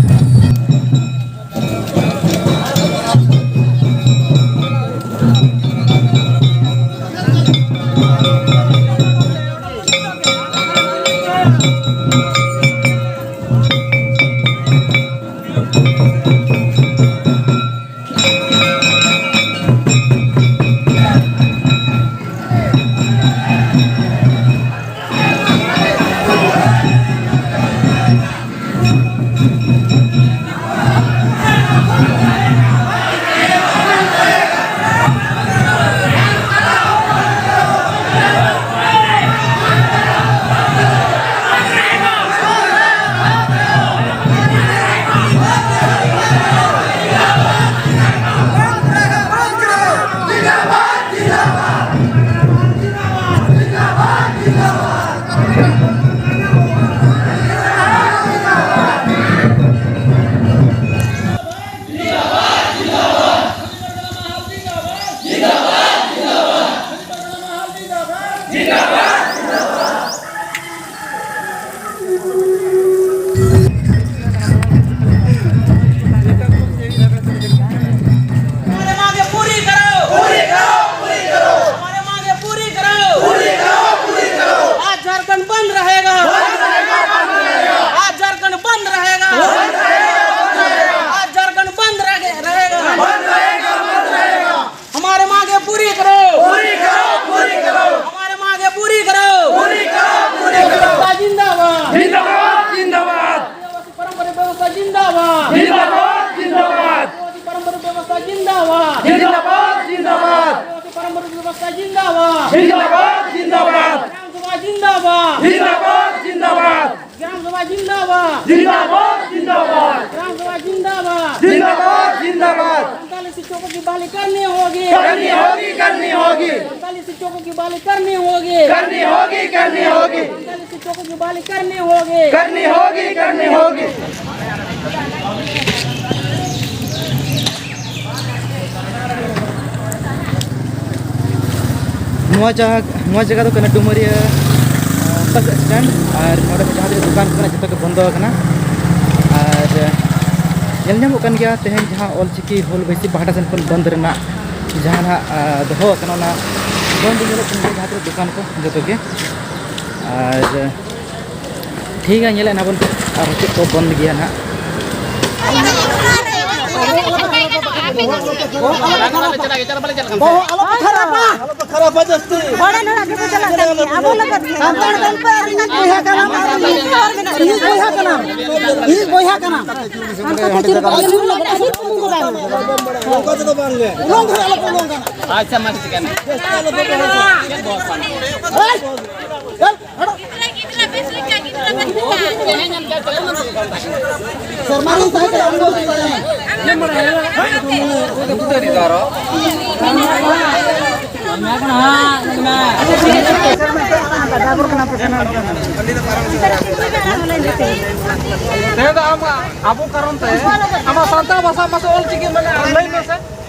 जिंदाबाद, जिंदाबाद। आदिवासी परम पूज्य व्यवस्था जिंदाबाद। जिंदाबाद, जिंदाबाद। ग्राम सभा जिंदाबाद। जिंदाबाद, जिंदाबाद। ग्राम सभा जिंदाबाद। जिंदाबाद, जिंदाबाद। ग्राम सभा जिंदाबाद। जिंदाबाद, जिंदाबाद। संताली शिक्षकों की बहाली करनी होगी। करनी होगी, करनी होगी। संताली शिक्षकों की बहाली करनी होगी। करनी होगी, करनी होगी। संताली शिक्षकों की बहाली करनी होगी। करनी होगी, करनी होगी। ᱱᱚᱣᱟ ᱡᱟᱦᱟᱸ, ᱱᱚᱣᱟ ᱡᱟᱭᱜᱟ ᱫᱚ ᱠᱟᱱᱟ ᱰᱩᱢᱟᱹᱨᱤᱭᱟᱹ, ᱟᱸ, ᱵᱟᱥ ᱥᱴᱮᱱᱰ᱾ ᱟᱨ ᱱᱚᱰᱮ ᱫᱚ ᱡᱟᱦᱟᱸ ᱛᱤᱱᱟᱹᱜ ᱫᱚᱠᱟᱱ ᱠᱚ ᱢᱮᱱᱟᱜᱼᱟ, ᱡᱚᱛᱚ ᱜᱮ ᱵᱚᱱᱫᱚ ᱟᱠᱟᱱᱟ᱾ ᱟᱨ ᱧᱮᱞ ᱧᱟᱢᱚᱜ ᱠᱟᱱ ᱜᱮᱭᱟ, ᱛᱮᱦᱮᱧ ᱡᱟᱦᱟᱸ ᱚᱞᱪᱤᱠᱤ ᱦᱩᱞ ᱵᱟᱹᱭᱥᱤ ᱯᱟᱦᱴᱟ ᱥᱮᱱ ᱠᱷᱚᱱ ᱵᱚᱱᱫ ᱨᱮᱱᱟᱜ ᱡᱟᱦᱟᱸ ᱱᱟᱜ, ᱟᱸ, ᱫᱚᱦᱚ ᱟᱠᱟᱱᱟ, ᱚᱱᱟ ᱵᱚᱱᱫ ᱧᱮᱞᱚᱜ ᱠᱟᱱ ᱜᱮᱭᱟ, ᱡᱟᱦᱟᱸ ᱛᱤᱱᱟᱹᱜ ᱫᱚᱠᱟᱱ ᱠᱚ ᱡᱚᱛᱚ ᱜᱮ᱾ ᱟᱨ ᱴᱷᱤᱠ ᱜᱮᱭᱟ, ᱧᱮᱞᱮᱫ ᱱᱟᱵᱚᱱ ᱟᱨ ᱪᱮᱫ ᱠᱚ ᱵᱚᱱᱫ ᱜᱮᱭᱟ ᱱᱟᱦᱟᱜ᱾ ᱵᱚᱦᱚᱜ ᱟᱞᱚ ᱯᱮ ᱠᱷᱟᱨᱟᱯᱟ᱾ ᱟᱞᱚ ᱯᱮ ᱠᱷᱟᱨᱟᱯᱟ ᱡᱟᱹᱥᱛᱤ᱾ ᱦᱚᱲ ᱱᱚᱰᱮ ᱟᱯᱮ ᱯᱮ ᱪᱟᱞᱟᱜ ᱠᱟᱱ ᱜᱮᱭᱟ, ᱟᱵᱚ ᱞᱟᱹᱜᱤᱫ ᱜᱮ᱾ ᱥᱟᱱᱛᱟᱲ ᱫᱚᱞ ᱯᱮ ᱟᱨ ᱢᱤᱫ ᱵᱚᱭᱦᱟ ᱠᱟᱱᱟᱢ, ᱟᱨ ᱢᱤᱫ ᱵᱚᱭᱦᱟ ᱠᱟᱱᱟᱢ, ᱢᱤᱫ ᱵᱚᱭᱦᱟ ᱠᱟᱱᱟᱢ᱾ ᱥᱟᱱᱛᱟᱲ ᱫᱚ ᱪᱮᱫ ᱦᱚᱸ ᱵᱟᱝ᱾ ᱱᱚᱝᱠᱟ ᱛᱮᱫᱚ ᱵᱟᱝ ᱜᱮ᱾ ᱩᱞᱚᱝ ᱫᱷᱚᱨᱮ ᱟᱞᱚ ᱯᱮ ᱩᱞᱚᱝ ᱜᱟᱱᱚᱜ᱾ ᱟᱪᱪᱷᱟ, ᱢᱟ ᱴᱷᱤᱠ ᱜᱮᱭᱟ᱾ ᱡᱟᱹᱥᱛᱤ ᱟᱞᱚ ᱯᱮ ᱵᱚᱦᱚᱜᱟ᱾ ᱦᱮᱭ! ᱪᱚᱞ, ᱦᱟᱴᱚ᱾ ᱥᱮᱨᱢᱟ ᱨᱮ ᱛᱟᱦᱮᱸ ᱠᱟᱱᱟ, ᱩᱱᱤ ᱫᱚ ᱵᱟᱭ ᱛᱟᱦᱮᱸ᱾ ᱛᱮᱦᱮᱧ ᱫᱚ ᱟᱢ, ᱟᱵᱚ ᱠᱟᱨᱚᱱ ᱛᱮ ᱟᱢᱟᱜ ᱥᱟᱱᱛᱟᱲ ᱵᱷᱟᱥᱟ ᱢᱟᱥᱮ ᱚᱞ ᱪᱤᱠᱤ ᱢᱮᱱᱟᱜᱼᱟ, ᱞᱟᱹᱭ ᱢᱮᱥᱮ᱾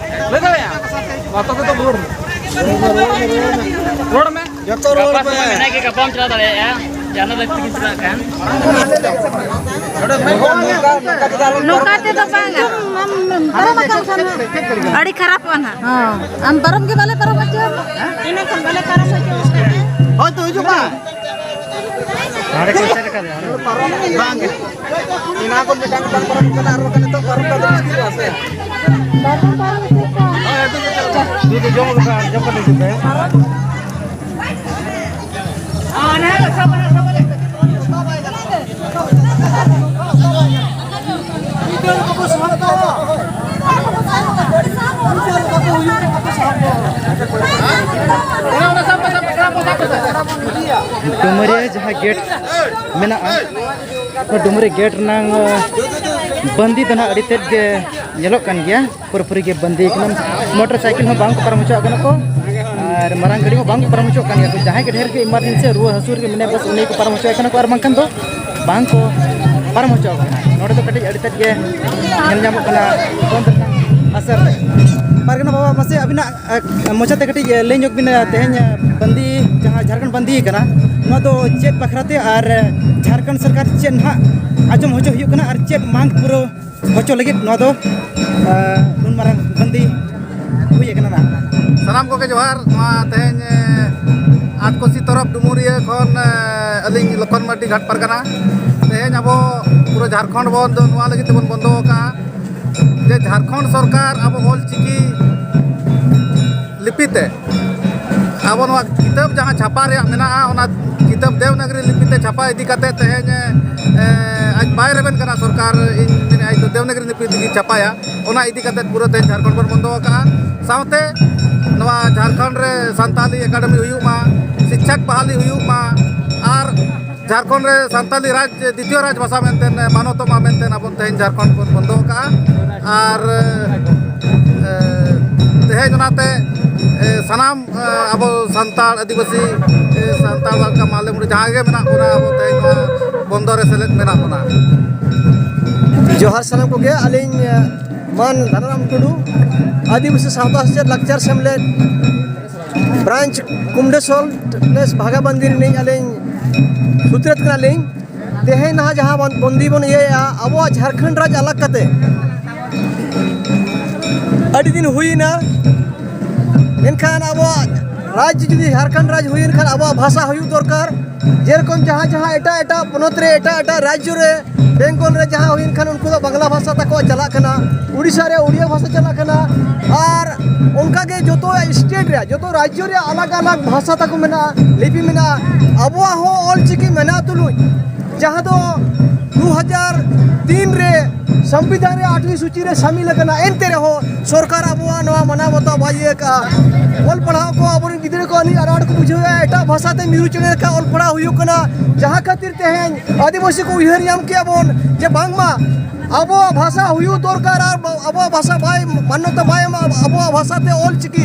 ᱞᱟᱹᱭ ᱫᱟᱲᱮᱭᱟᱜᱼᱟ? ᱢᱟ ᱛᱚᱵᱮ ᱫᱚ ᱨᱚᱲ ᱢᱮ᱾ ᱨᱚᱲ ᱢᱮ᱾ ᱡᱚᱛᱚ ᱨᱚᱲ ᱜᱟᱯᱟ ᱯᱮ᱾ ᱥᱚᱢᱚᱭ ᱢᱮᱱᱟᱜ ᱜᱮ, ᱜᱟᱯᱟᱢ ᱪᱟᱞᱟᱣ ᱫᱟᱲᱮᱭᱟᱜᱼᱟ᱾ ᱡᱟᱦᱟᱸ ᱞᱟᱹᱠᱛᱤ ᱜᱮ ᱪᱟᱞᱟᱜ ᱠᱷᱟᱱ᱾ ᱱᱚᱝᱠᱟ ᱛᱮᱫᱚ ᱵᱟᱝ᱾ ᱟᱢ ᱯᱟᱨᱚᱢ ᱟᱠᱟᱱ ᱠᱷᱟᱱ ᱟᱹᱰᱤ ᱠᱷᱟᱨᱟᱯᱚᱜᱼᱟ ᱱᱟᱦᱟᱜ᱾ ᱦᱚᱸ, ᱟᱢ ᱯᱟᱨᱚᱢ ᱜᱮ ᱵᱟᱞᱮ ᱯᱟᱨᱚᱢ ᱦᱚᱪᱚ ᱟᱢᱟ᱾ ᱤᱱᱟᱹ ᱠᱷᱟᱱ ᱵᱟᱞᱮ ᱯᱟᱨᱚᱢ ᱦᱚᱪᱚ ᱟᱢᱟ᱾ ᱦᱳᱭ ᱛᱚ, ᱦᱤᱡᱩᱜ ᱢᱟ᱾ ᱵᱟᱝ ᱜᱮ᱾ ᱮᱱᱟ ᱠᱷᱚᱱ ᱢᱤᱫᱴᱟᱝ ᱵᱟᱝ ᱯᱟᱨᱚᱢ ᱠᱟᱱᱟ, ᱟᱨ ᱵᱟᱠᱷᱟᱱ ᱱᱤᱛᱚᱜ ᱯᱟᱨᱚᱢ ᱠᱟᱛᱮ ᱢᱩᱥᱠᱤᱞᱚᱜᱼᱟ ᱥᱮ᱾ ᱵᱟᱵᱚᱱ ᱯᱟᱨᱚᱢ ᱦᱚᱪᱚ ᱠᱚᱣᱟ᱾ ᱡᱩᱫᱤ ᱡᱚᱢ ᱞᱮᱠᱟ, ᱡᱚᱢ ᱠᱟᱛᱮ ᱦᱤᱡᱩᱜ ᱯᱮ᱾ ᱰᱩᱢᱩᱨᱤᱭᱟᱹ ᱡᱟᱦᱟᱸ ᱜᱮᱴ ᱢᱮᱱᱟᱜᱼᱟ, ᱚᱱᱟ ᱰᱩᱢᱩᱨᱤᱭᱟᱹ ᱜᱮᱴ ᱨᱮᱱᱟᱝ, ᱟᱸ, ᱵᱟᱹᱱᱫᱤ ᱫᱚ ᱱᱟᱦᱟᱜ ᱟᱹᱰᱤ ᱛᱮᱫ ᱜᱮ ᱧᱮᱞᱚᱜ ᱠᱟᱱ ᱜᱮᱭᱟ᱾ ᱯᱩᱨᱟᱹᱯᱩᱨᱤ ᱜᱮ ᱵᱟᱹᱱᱫᱤ ᱠᱟᱱᱟ᱾ ᱢᱚᱴᱚᱨ ᱥᱟᱭᱠᱮᱞ ᱦᱚᱸ ᱵᱟᱝ ᱠᱚ ᱯᱟᱨᱚᱢ ᱦᱚᱪᱚᱣᱟᱜ ᱠᱟᱱᱟ ᱠᱚ, ᱟᱨ ᱢᱟᱨᱟᱝ ᱜᱟᱹᱰᱤ ᱦᱚᱸ ᱵᱟᱝ ᱠᱚ ᱯᱟᱨᱚᱢ ᱦᱚᱪᱚᱣᱟᱜ ᱠᱟᱱ ᱜᱮᱭᱟ᱾ ᱡᱟᱦᱟᱸᱭ ᱜᱮ ᱰᱷᱮᱨ ᱜᱮ ᱤᱢᱟᱨᱡᱮᱱᱥᱤ ᱨᱩᱣᱟᱹ ᱦᱟᱹᱥᱩ ᱨᱮᱜᱮ ᱢᱮᱱᱟᱭᱟ, ᱵᱟᱥ ᱩᱱᱤ ᱠᱚ ᱯᱟᱨᱚᱢ ᱦᱚᱪᱚᱣᱟᱭ ᱠᱟᱱᱟ ᱠᱚ, ᱟᱨ ᱵᱟᱝᱠᱷᱟᱱ ᱫᱚ ᱵᱟᱝ ᱠᱚ ᱯᱟᱨᱚᱢ ᱦᱚᱪᱚᱣᱟᱜ ᱠᱟᱱᱟ᱾ ᱱᱚᱰᱮ ᱫᱚ ᱠᱟᱹᱴᱤᱡ ᱟᱹᱰᱤ ᱛᱮᱫ ᱜᱮ ᱧᱮᱞ ᱧᱟᱢᱚᱜ ᱠᱟᱱᱟ ᱵᱚᱱᱫ ᱨᱮᱱᱟᱜ ᱟᱥᱟᱨ ᱨᱮ᱾ ᱯᱟᱨᱜᱟᱱᱟ ᱵᱟᱵᱟ, ᱢᱟᱥᱮ ᱟᱹᱵᱤᱱᱟᱜ ᱟᱨ ᱢᱚᱪᱟᱛᱮ ᱠᱟᱹᱴᱤᱡ ᱞᱟᱹᱭ ᱧᱚᱜ ᱵᱤᱱ, ᱛᱮᱦᱮᱧ ᱵᱟᱹᱱᱫᱤ, ᱡᱟᱦᱟᱸ ᱡᱷᱟᱲᱠᱷᱚᱸᱰ ᱵᱟᱹᱱᱫᱤ ᱠᱟᱱᱟ, ᱱᱚᱣᱟ ᱫᱚ ᱪᱮᱫ ᱵᱟᱠᱷᱨᱟ ᱛᱮ ᱟᱨ ᱡᱷᱟᱲᱠᱷᱚᱸᱰ ᱥᱚᱨᱠᱟᱨ ᱪᱮᱫ ᱱᱟᱦᱟᱜ ᱟᱸᱡᱚᱢ ᱦᱚᱪᱚ ᱦᱩᱭᱩᱜ ᱠᱟᱱᱟ ᱟᱨ ᱪᱮᱫ ᱢᱟᱝ ᱯᱩᱨᱟᱹᱣ ᱦᱚᱪᱚ ᱞᱟᱹᱜᱤᱫ ᱱᱚᱣᱟ ᱫᱚ, ᱟᱨ, ᱱᱩᱱ ᱢᱟᱨᱟᱝ ᱵᱟᱹᱱᱫᱤ ᱦᱩᱭ ᱟᱠᱟᱱᱟ ᱱᱟᱦᱟᱜ? ᱥᱟᱱᱟᱢ ᱠᱚᱜᱮ ᱡᱚᱦᱟᱨ᱾ ᱱᱚᱣᱟ ᱛᱮᱦᱮᱧ, ᱮ, ᱟᱴᱠᱚᱥᱤ ᱛᱚᱨᱚᱯ ᱰᱩᱢᱩᱨᱤᱭᱟᱹ ᱠᱷᱚᱱ, ᱮ, ᱟᱹᱞᱤᱧ ᱞᱚᱠᱷᱚᱱ ᱢᱟᱨᱰᱤ, ᱜᱷᱟᱴ ᱯᱟᱨᱜᱟᱱᱟ᱾ ᱛᱮᱦᱮᱧ ᱟᱵᱚ ᱯᱩᱨᱟᱹ ᱡᱷᱟᱲᱠᱷᱚᱸᱰ ᱵᱚᱱᱫᱚ ᱱᱚᱣᱟ ᱞᱟᱹᱜᱤᱫ ᱛᱮᱵᱚᱱ ᱵᱚᱱᱫᱚ ᱟᱠᱟᱫᱼᱟ ᱡᱮ ᱡᱷᱟᱲᱠᱷᱚᱸᱰ ᱥᱚᱨᱠᱟᱨ ᱟᱵᱚ ᱚᱞ ᱪᱤᱠᱤ ᱞᱤᱯᱤ ᱛᱮ ᱟᱵᱚ ᱱᱚᱣᱟ ᱠᱤᱛᱟᱹᱵ ᱡᱟᱦᱟᱸ ᱪᱷᱟᱯᱟ ᱨᱮᱭᱟᱜ ᱢᱮᱱᱟᱜᱼᱟ, ᱚᱱᱟ ᱠᱤᱛᱟᱹᱵ ᱫᱮᱵᱽᱱᱟᱜᱽᱨᱤ ᱞᱤᱯᱤ ᱛᱮ ᱪᱷᱟᱯᱟ ᱤᱫᱤ ᱠᱟᱛᱮ ᱛᱮᱦᱮᱧ, ᱮ, ᱟᱡ ᱵᱟᱭ ᱨᱮᱵᱮᱱ ᱠᱟᱱᱟ ᱥᱚᱨᱠᱟᱨ, ᱤᱧ ᱢᱮᱱᱮᱫᱼᱟ ᱤᱧ ᱫᱚ ᱫᱮᱵᱽᱱᱟᱜᱽᱨᱤ ᱞᱤᱯᱤ ᱛᱮᱜᱮᱧ ᱪᱷᱟᱯᱟᱭᱟ᱾ ᱚᱱᱟ ᱤᱫᱤ ᱠᱟᱛᱮ ᱯᱩᱨᱟᱹ ᱛᱮᱦᱮᱧ ᱡᱷᱟᱲᱠᱷᱚᱸᱰ ᱵᱚᱱ ᱵᱚᱱᱫᱚ ᱟᱠᱟᱫᱼᱟ᱾ ᱥᱟᱶᱛᱮ ᱱᱚᱣᱟ ᱡᱷᱟᱲᱠᱷᱚᱸᱰ ᱨᱮ ᱥᱟᱱᱛᱟᱞᱤ ᱮᱠᱟᱰᱮᱢᱤ ᱦᱩᱭᱩᱜ ᱢᱟ, ᱥᱤᱠᱪᱷᱟᱠ ᱵᱟᱦᱟᱞᱤ ᱦᱩᱭᱩᱜ ᱢᱟ, ᱟᱨ ᱡᱷᱟᱲᱠᱷᱚᱸᱰ ᱨᱮ ᱥᱟᱱᱛᱟᱞᱤ ᱨᱟᱡᱽ ᱫᱤᱛᱤᱭᱚ ᱨᱟᱡᱽ ᱵᱷᱟᱥᱟ ᱢᱮᱱᱛᱮ ᱢᱟᱱᱚᱛᱚᱜ ᱢᱟ ᱢᱮᱱᱛᱮ ᱟᱵᱚ ᱛᱮᱦᱮᱧ ᱡᱷᱟᱲᱠᱷᱚᱸᱰ ᱵᱚᱱ ᱵᱚᱱᱫᱚ ᱟᱠᱟᱫᱼᱟ᱾ ᱟᱨ, ᱮ, ᱛᱮᱦᱮᱧ ᱚᱱᱟᱛᱮ, ᱮ, ᱥᱟᱱᱟᱢ, ᱮ, ᱟᱵᱚ ᱥᱟᱱᱛᱟᱲ, ᱟᱹᱫᱤᱵᱟᱹᱥᱤ, ᱮ, ᱥᱟᱱᱛᱟᱲ ᱵᱟᱫ ᱠᱟᱛᱮ ᱢᱟᱞᱮ ᱢᱩᱰᱩ ᱡᱟᱦᱟᱸ ᱜᱮ ᱢᱮᱱᱟᱜ ᱵᱚᱱᱟ, ᱟᱵᱚ ᱛᱮᱦᱮᱧ ᱱᱚᱣᱟ ᱵᱚᱱᱫᱚ ᱨᱮ ᱥᱮᱞᱮᱫ ᱢᱮᱱᱟᱜ ᱵᱚᱱᱟ᱾ ᱡᱚᱦᱟᱨ ᱥᱟᱱᱟᱢ ᱠᱚᱜᱮ, ᱟᱹᱞᱤᱧ, ᱮ, ᱢᱟᱱ ᱫᱷᱟᱱᱟᱨᱟᱢ ᱴᱩᱰᱩ, ᱟᱹᱫᱤᱵᱟᱹᱥᱤ ᱥᱟᱶᱛᱟ ᱥᱮᱪᱮᱫ ᱞᱟᱠᱪᱟᱨ ᱥᱮᱢᱞᱮᱫ ᱵᱨᱟᱧᱪ ᱠᱩᱢᱰᱮᱥᱚᱞ ᱯᱞᱮᱥ ᱵᱷᱟᱜᱟᱵᱟᱱᱫᱤ ᱨᱤᱱᱤᱡ ᱟᱹᱞᱤᱧ ᱥᱩᱛᱨᱮᱛ ᱠᱟᱱᱟᱞᱤᱧ᱾ ᱛᱮᱦᱮᱧ ᱱᱟᱦᱟᱜ ᱡᱟᱦᱟᱸ ᱵᱚᱱ ᱵᱚᱱᱫᱤ ᱵᱚᱱ ᱤᱭᱟᱹᱭᱮᱫᱼᱟ, ᱟᱵᱚᱣᱟᱜ ᱡᱷᱟᱲᱠᱷᱚᱸᱰ ᱨᱟᱡᱽ ᱟᱞᱟᱜᱽ ᱠᱟᱛᱮ ᱟᱹᱰᱤ ᱫᱤᱱ ᱦᱩᱭᱮᱱᱟ᱾ ᱢᱮᱱᱠᱷᱟᱱ ᱟᱵᱚᱣᱟᱜ ᱨᱟᱡᱽ ᱡᱩᱫᱤ ᱡᱷᱟᱲᱠᱷᱚᱸᱰ ᱨᱟᱡᱽ ᱦᱩᱭᱮᱱ ᱠᱷᱟᱱ ᱟᱵᱚᱣᱟᱜ ᱵᱷᱟᱥᱟ ᱦᱩᱭᱩᱜ ᱫᱚᱨᱠᱟᱨ᱾ ᱡᱮᱨᱚᱠᱚᱢ ᱡᱟᱦᱟᱸ ᱡᱟᱦᱟᱸ ᱮᱴᱟᱜ ᱮᱴᱟᱜ ᱯᱚᱱᱚᱛ ᱨᱮ, ᱮᱴᱟᱜ ᱮᱴᱟᱜ ᱨᱟᱡᱽᱡᱚ ᱨᱮ, ᱵᱮᱝᱜᱚᱞ ᱨᱮ ᱡᱟᱦᱟᱸ ᱦᱩᱭᱮᱱ ᱠᱷᱟᱱ ᱩᱱᱠᱩ ᱫᱚ ᱵᱟᱝᱞᱟ ᱵᱷᱟᱥᱟ ᱛᱟᱠᱚᱣᱟᱜ ᱪᱟᱞᱟᱜ ᱠᱟᱱᱟ, ᱩᱲᱤᱥᱥᱟ ᱨᱮ ᱩᱲᱤᱭᱟ ᱵᱷᱟᱥᱟ ᱪᱟᱞᱟᱜ ᱠᱟᱱᱟ, ᱟᱨ ᱚᱱᱠᱟᱜᱮ ᱡᱚᱛᱚ ᱥᱴᱮᱴ ᱨᱮᱭᱟᱜ, ᱡᱚᱛᱚ ᱨᱟᱡᱽᱡᱚ ᱨᱮᱭᱟᱜ ᱟᱞᱟᱜᱽ ᱟᱞᱟᱜᱽ ᱵᱷᱟᱥᱟ ᱛᱟᱠᱚ ᱢᱮᱱᱟᱜᱼᱟ, ᱞᱤᱯᱤ ᱢᱮᱱᱟᱜᱼᱟ᱾ ᱟᱵᱚᱣᱟᱜ ᱦᱚᱸ ᱚᱞ ᱪᱤᱠᱤ ᱢᱮᱱᱟᱜ ᱛᱩᱞᱩᱡ, ᱡᱟᱦᱟᱸ ᱫᱚ ᱫᱩ ᱦᱟᱡᱟᱨ ᱛᱤᱱ ᱨᱮ ᱥᱚᱝᱵᱤᱫᱷᱟᱱ ᱨᱮ ᱟᱴᱷᱣᱤ ᱥᱩᱪᱤ ᱨᱮ ᱥᱟᱢᱤᱞ ᱟᱠᱟᱱᱟ, ᱮᱱᱛᱮ ᱨᱮᱦᱚᱸ ᱥᱚᱨᱠᱟᱨ ᱟᱵᱚᱣᱟᱜ ᱱᱚᱣᱟ ᱢᱟᱱᱟᱣ ᱵᱟᱛᱟᱣ ᱵᱟᱭ ᱤᱭᱟᱹ ᱠᱟᱜᱼᱟ᱾ ᱚᱞ ᱯᱟᱲᱦᱟᱣ ᱠᱚ ᱟᱵᱚᱨᱮᱱ ᱜᱤᱫᱽᱨᱟᱹ ᱠᱚ ᱟᱹᱰᱤ ᱟᱱᱟᱴ ᱠᱚ ᱵᱩᱡᱷᱟᱹᱣᱮᱫᱼᱟ, ᱮᱴᱟᱜ ᱵᱷᱟᱥᱟ ᱛᱮ ᱢᱤᱨᱩ ᱪᱮᱬᱮ ᱞᱮᱠᱟ ᱚᱞ ᱯᱟᱲᱦᱟᱣ ᱦᱩᱭᱩᱜ ᱠᱟᱱᱟ, ᱡᱟᱦᱟᱸ ᱠᱷᱟᱹᱛᱤᱨ ᱛᱮᱦᱮᱧ ᱟᱹᱫᱤᱵᱟᱹᱥᱤ ᱠᱚ ᱩᱭᱦᱟᱹᱨ ᱧᱟᱢ ᱠᱮᱜᱼᱟ ᱵᱚᱱ ᱡᱮ ᱵᱟᱝᱢᱟ ᱟᱵᱚᱣᱟᱜ ᱵᱷᱟᱥᱟ ᱦᱩᱭᱩᱜ ᱫᱚᱨᱠᱟᱨ, ᱟᱨ ᱟᱵᱚᱣᱟᱜ ᱵᱷᱟᱥᱟ ᱵᱟᱭ ᱢᱟᱱᱱᱚᱛᱟ ᱵᱟᱭ ᱮᱢᱟ, ᱟᱵᱚᱣᱟᱜ ᱵᱷᱟᱥᱟ ᱛᱮ ᱚᱞ ᱪᱤᱠᱤ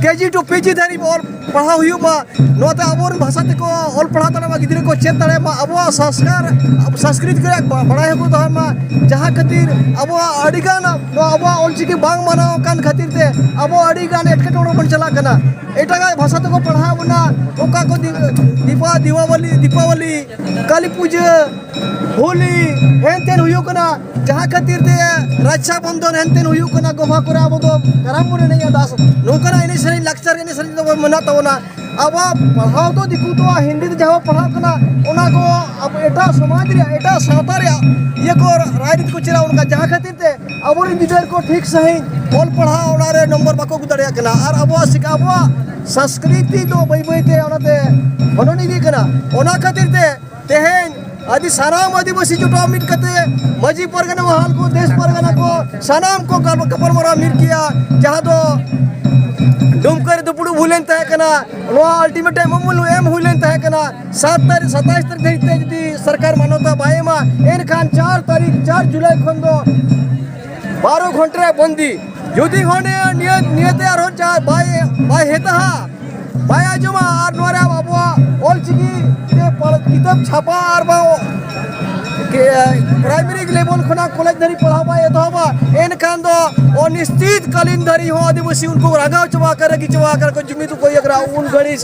ᱠᱮ ᱡᱤ ᱴᱩ ᱯᱤ ᱡᱤ ᱫᱷᱟᱹᱨᱤᱡ ᱚᱞ ᱯᱟᱲᱦᱟᱣ ᱦᱩᱭᱩᱜ ᱢᱟ᱾ ᱱᱚᱣᱟᱛᱮ ᱟᱵᱚᱨᱮᱱ ᱵᱷᱟᱥᱟ ᱛᱮᱠᱚ ᱚᱞ ᱯᱟᱲᱦᱟᱣ ᱫᱟᱲᱮᱭᱟᱜ ᱢᱟ, ᱜᱤᱫᱽᱨᱟᱹ ᱠᱚ ᱪᱮᱫ ᱫᱟᱲᱮᱭᱟᱜ ᱢᱟ, ᱟᱵᱚᱣᱟᱜ ᱥᱚᱝᱥᱠᱟᱨ, ᱥᱚᱝᱥᱠᱨᱤᱛ ᱨᱮᱭᱟᱜ ᱵᱟᱲᱟᱭ ᱦᱚᱸᱠᱚ ᱫᱚᱦᱚᱭ ᱢᱟ᱾ ᱡᱟᱦᱟᱸ ᱠᱷᱟᱹᱛᱤᱨ ᱟᱵᱚᱣᱟᱜ ᱟᱹᱰᱤᱜᱟᱱ ᱱᱚᱣᱟ ᱟᱵᱚᱣᱟᱜ ᱚᱞᱪᱤᱠᱤ ᱵᱟᱝ ᱢᱟᱱᱟᱣ ᱟᱠᱟᱱ ᱠᱷᱟᱹᱛᱤᱨ ᱛᱮ ᱟᱵᱚ ᱟᱹᱰᱤᱜᱟᱱ ᱮᱴᱠᱮᱴᱚᱬᱮ ᱵᱚᱱ ᱪᱟᱞᱟᱜ ᱠᱟᱱᱟ᱾ ᱮᱴᱟᱜᱟᱜ ᱵᱷᱟᱥᱟ ᱛᱮᱠᱚ ᱯᱟᱲᱦᱟᱣ ᱵᱚᱱᱟ, ᱚᱠᱟ ᱠᱚ ᱫᱤ-, ᱫᱤᱯᱟ-, ᱫᱤᱯᱟᱵᱚᱞᱤ, ᱫᱤᱯᱟᱵᱚᱞᱤ, ᱠᱟᱹᱞᱤ ᱯᱩᱡᱟᱹ, ᱦᱳᱞᱤ, ᱦᱮᱱᱛᱮᱱ ᱦᱩᱭᱩᱜ ᱠᱟᱱᱟ, ᱡᱟᱦᱟᱸ ᱠᱷᱟᱹᱛᱤᱨ ᱛᱮ ᱨᱟᱠᱥᱟ ᱵᱚᱱᱫᱷᱚᱱ ᱦᱮᱱᱛᱮᱱ ᱦᱩᱭᱩᱜ ᱠᱟᱱᱟ, ᱜᱚᱢᱦᱟ ᱠᱚᱨᱮ ᱟᱵᱚ ᱫᱚ ᱠᱟᱨᱟᱢ ᱵᱚᱱ ᱮᱱᱮᱡᱼᱟ, ᱫᱟᱥ, ᱱᱚᱝᱠᱟᱱᱟᱜ ᱮᱱᱮᱡ ᱥᱮᱨᱮᱧ, ᱞᱟᱠᱪᱟᱨ ᱮᱱᱮᱡ ᱥᱮᱨᱮᱧ ᱫᱚ ᱢᱮᱱᱟᱜ ᱛᱟᱵᱚᱱᱟ᱾ ᱟᱵᱚᱣᱟᱜ ᱯᱟᱲᱦᱟᱣ ᱫᱚ ᱫᱤᱠᱩ ᱫᱚ ᱦᱤᱱᱫᱤ ᱛᱮ ᱡᱟᱦᱟᱸ ᱵᱚ ᱯᱟᱲᱦᱟᱜ ᱠᱟᱱᱟ, ᱚᱱᱟ ᱠᱚ ᱟᱵᱚ ᱮᱴᱟᱜ ᱥᱚᱢᱟᱡᱽ ᱨᱮᱭᱟᱜ, ᱮᱴᱟᱜ ᱥᱟᱶᱛᱟ ᱨᱮᱭᱟᱜ ᱤᱭᱟᱹ ᱠᱚ ᱨᱟᱡᱽᱱᱤᱛᱤ ᱠᱚ ᱪᱮᱫᱟ, ᱚᱱᱠᱟ ᱡᱟᱦᱟᱸ ᱠᱷᱟᱹᱛᱤᱨ ᱛᱮ ᱟᱵᱚᱨᱮᱱ ᱜᱤᱫᱟᱹᱨ ᱠᱚ ᱴᱷᱤᱠ ᱥᱟᱺᱦᱤᱡ ᱚᱞ ᱯᱟᱲᱦᱟᱣ ᱚᱱᱟ ᱨᱮ ᱱᱚᱢᱵᱚᱨ ᱵᱟᱠᱚ ᱟᱹᱜᱩ ᱫᱟᱲᱮᱭᱟᱜ ᱠᱟᱱᱟ, ᱟᱨ ᱟᱵᱚᱣᱟᱜ ᱥᱤᱠ-, ᱟᱵᱚᱣᱟᱜ ᱥᱚᱝᱥᱠᱨᱤᱛᱤ ᱫᱚ ᱵᱟᱹᱭ ᱵᱟᱹᱭ ᱛᱮ ᱚᱱᱟᱛᱮ ᱦᱚᱱᱚᱱ ᱤᱫᱤᱜ ᱠᱟᱱᱟ᱾ ᱚᱱᱟ ᱠᱷᱟᱹᱛᱤᱨ ᱛᱮ ᱛᱮᱦᱮᱧ ᱟᱹᱰᱤ ᱥᱟᱱᱟᱢ ᱟᱹᱫᱤᱵᱟᱹᱥᱤ ᱡᱚᱴᱟᱣ ᱢᱤᱫ ᱠᱟᱛᱮ ᱢᱟᱹᱡᱷᱤ ᱯᱟᱨᱜᱟᱱᱟ ᱵᱟᱦᱟᱞ ᱠᱚ, ᱫᱮᱥ ᱯᱟᱨᱜᱟᱱᱟ ᱠᱚ, ᱥᱟᱱᱟᱢ ᱠᱚ ᱜᱟᱞ-, ᱜᱟᱯᱟᱞᱢᱟᱨᱟᱣ ᱢᱤᱫ ᱠᱮᱜᱼᱟ, ᱡᱟᱦᱟᱸ ᱫᱚ ᱰᱩᱢᱠᱟᱹ ᱨᱮ ᱫᱩᱯᱲᱩᱵ ᱦᱩᱭ ᱞᱮᱱ ᱛᱟᱦᱮᱸ ᱠᱟᱱᱟ᱾ ᱱᱚᱣᱟ ultimatum ᱮᱢ ᱦᱩᱭ ᱞᱮᱱ ᱛᱟᱦᱮᱸ ᱠᱟᱱᱟ, ᱥᱟᱛ ᱛᱟᱹᱨᱤᱠᱷ, ᱥᱟᱛᱟᱭᱤᱥ ᱛᱟᱹᱨᱤᱠᱷ ᱫᱷᱟᱹᱵᱤᱡ ᱛᱮ ᱡᱩᱫᱤ ᱥᱚᱨᱠᱟᱨ ᱢᱟᱱᱚᱛᱟ ᱵᱟᱭ ᱮᱢᱟ, ᱮᱱᱠᱷᱟᱱ ᱪᱟᱨ ᱛᱟᱹᱨᱤᱠᱷ, ᱪᱟᱨ ᱡᱩᱞᱟᱭ ᱠᱷᱚᱱ ᱫᱚ ᱵᱟᱨᱚ ᱜᱷᱚᱱᱴᱟ ᱨᱮᱭᱟᱜ ᱵᱚᱱᱫᱤ᱾ ᱡᱩᱫᱤ ᱦᱚᱸ ᱱᱤᱭᱟᱹ, ᱱᱤᱭᱟᱹ, ᱱᱤᱭᱟᱹᱛᱮ ᱟᱨᱦᱚᱸ ᱪᱟ-, ᱵᱟᱭ, ᱵᱟᱭ ᱦᱮᱛᱟᱦᱟ, ᱵᱟᱭ ᱟᱸᱡᱚᱢᱟ, ᱟᱨ ᱱᱚᱣᱟ ᱨᱮ ᱟᱵᱚᱣᱟᱜ ᱚᱞ ᱪᱤᱠᱤ ᱛᱮ ᱯᱟᱲ-, ᱠᱤᱛᱟᱹᱵ ᱪᱷᱟᱯᱟ ᱟᱨ ᱵᱟᱝ ᱠᱮ-, ᱯᱨᱟᱭᱢᱟᱨᱤ ᱞᱮᱵᱮᱞ ᱠᱷᱚᱱᱟᱜ ᱠᱚᱞᱮᱡᱽ ᱫᱷᱟᱹᱨᱤᱡ ᱯᱟᱲᱦᱟᱣ ᱵᱟᱭ ᱮᱛᱚᱦᱚᱵᱟ, ᱮᱱᱠᱷᱟᱱ ᱫᱚ ᱚᱱᱤᱥᱪᱤᱛ ᱠᱟᱞᱤᱱ ᱫᱷᱟᱹᱨᱤᱡ ᱦᱚᱸ ᱟᱹᱫᱤᱵᱟᱹᱥᱤ ᱩᱱᱠᱩ ᱨᱟᱸᱜᱟᱣ ᱪᱟᱵᱟ ᱟᱠᱟᱱ, ᱨᱟᱹᱜᱤ ᱪᱟᱵᱟ ᱟᱠᱟᱱ ᱠᱚ, ᱡᱩᱢᱤᱫ ᱠᱚ ᱤᱭᱟᱹ ᱠᱟᱱᱟ᱾ ᱩᱱ ᱜᱷᱟᱹᱲᱤᱡ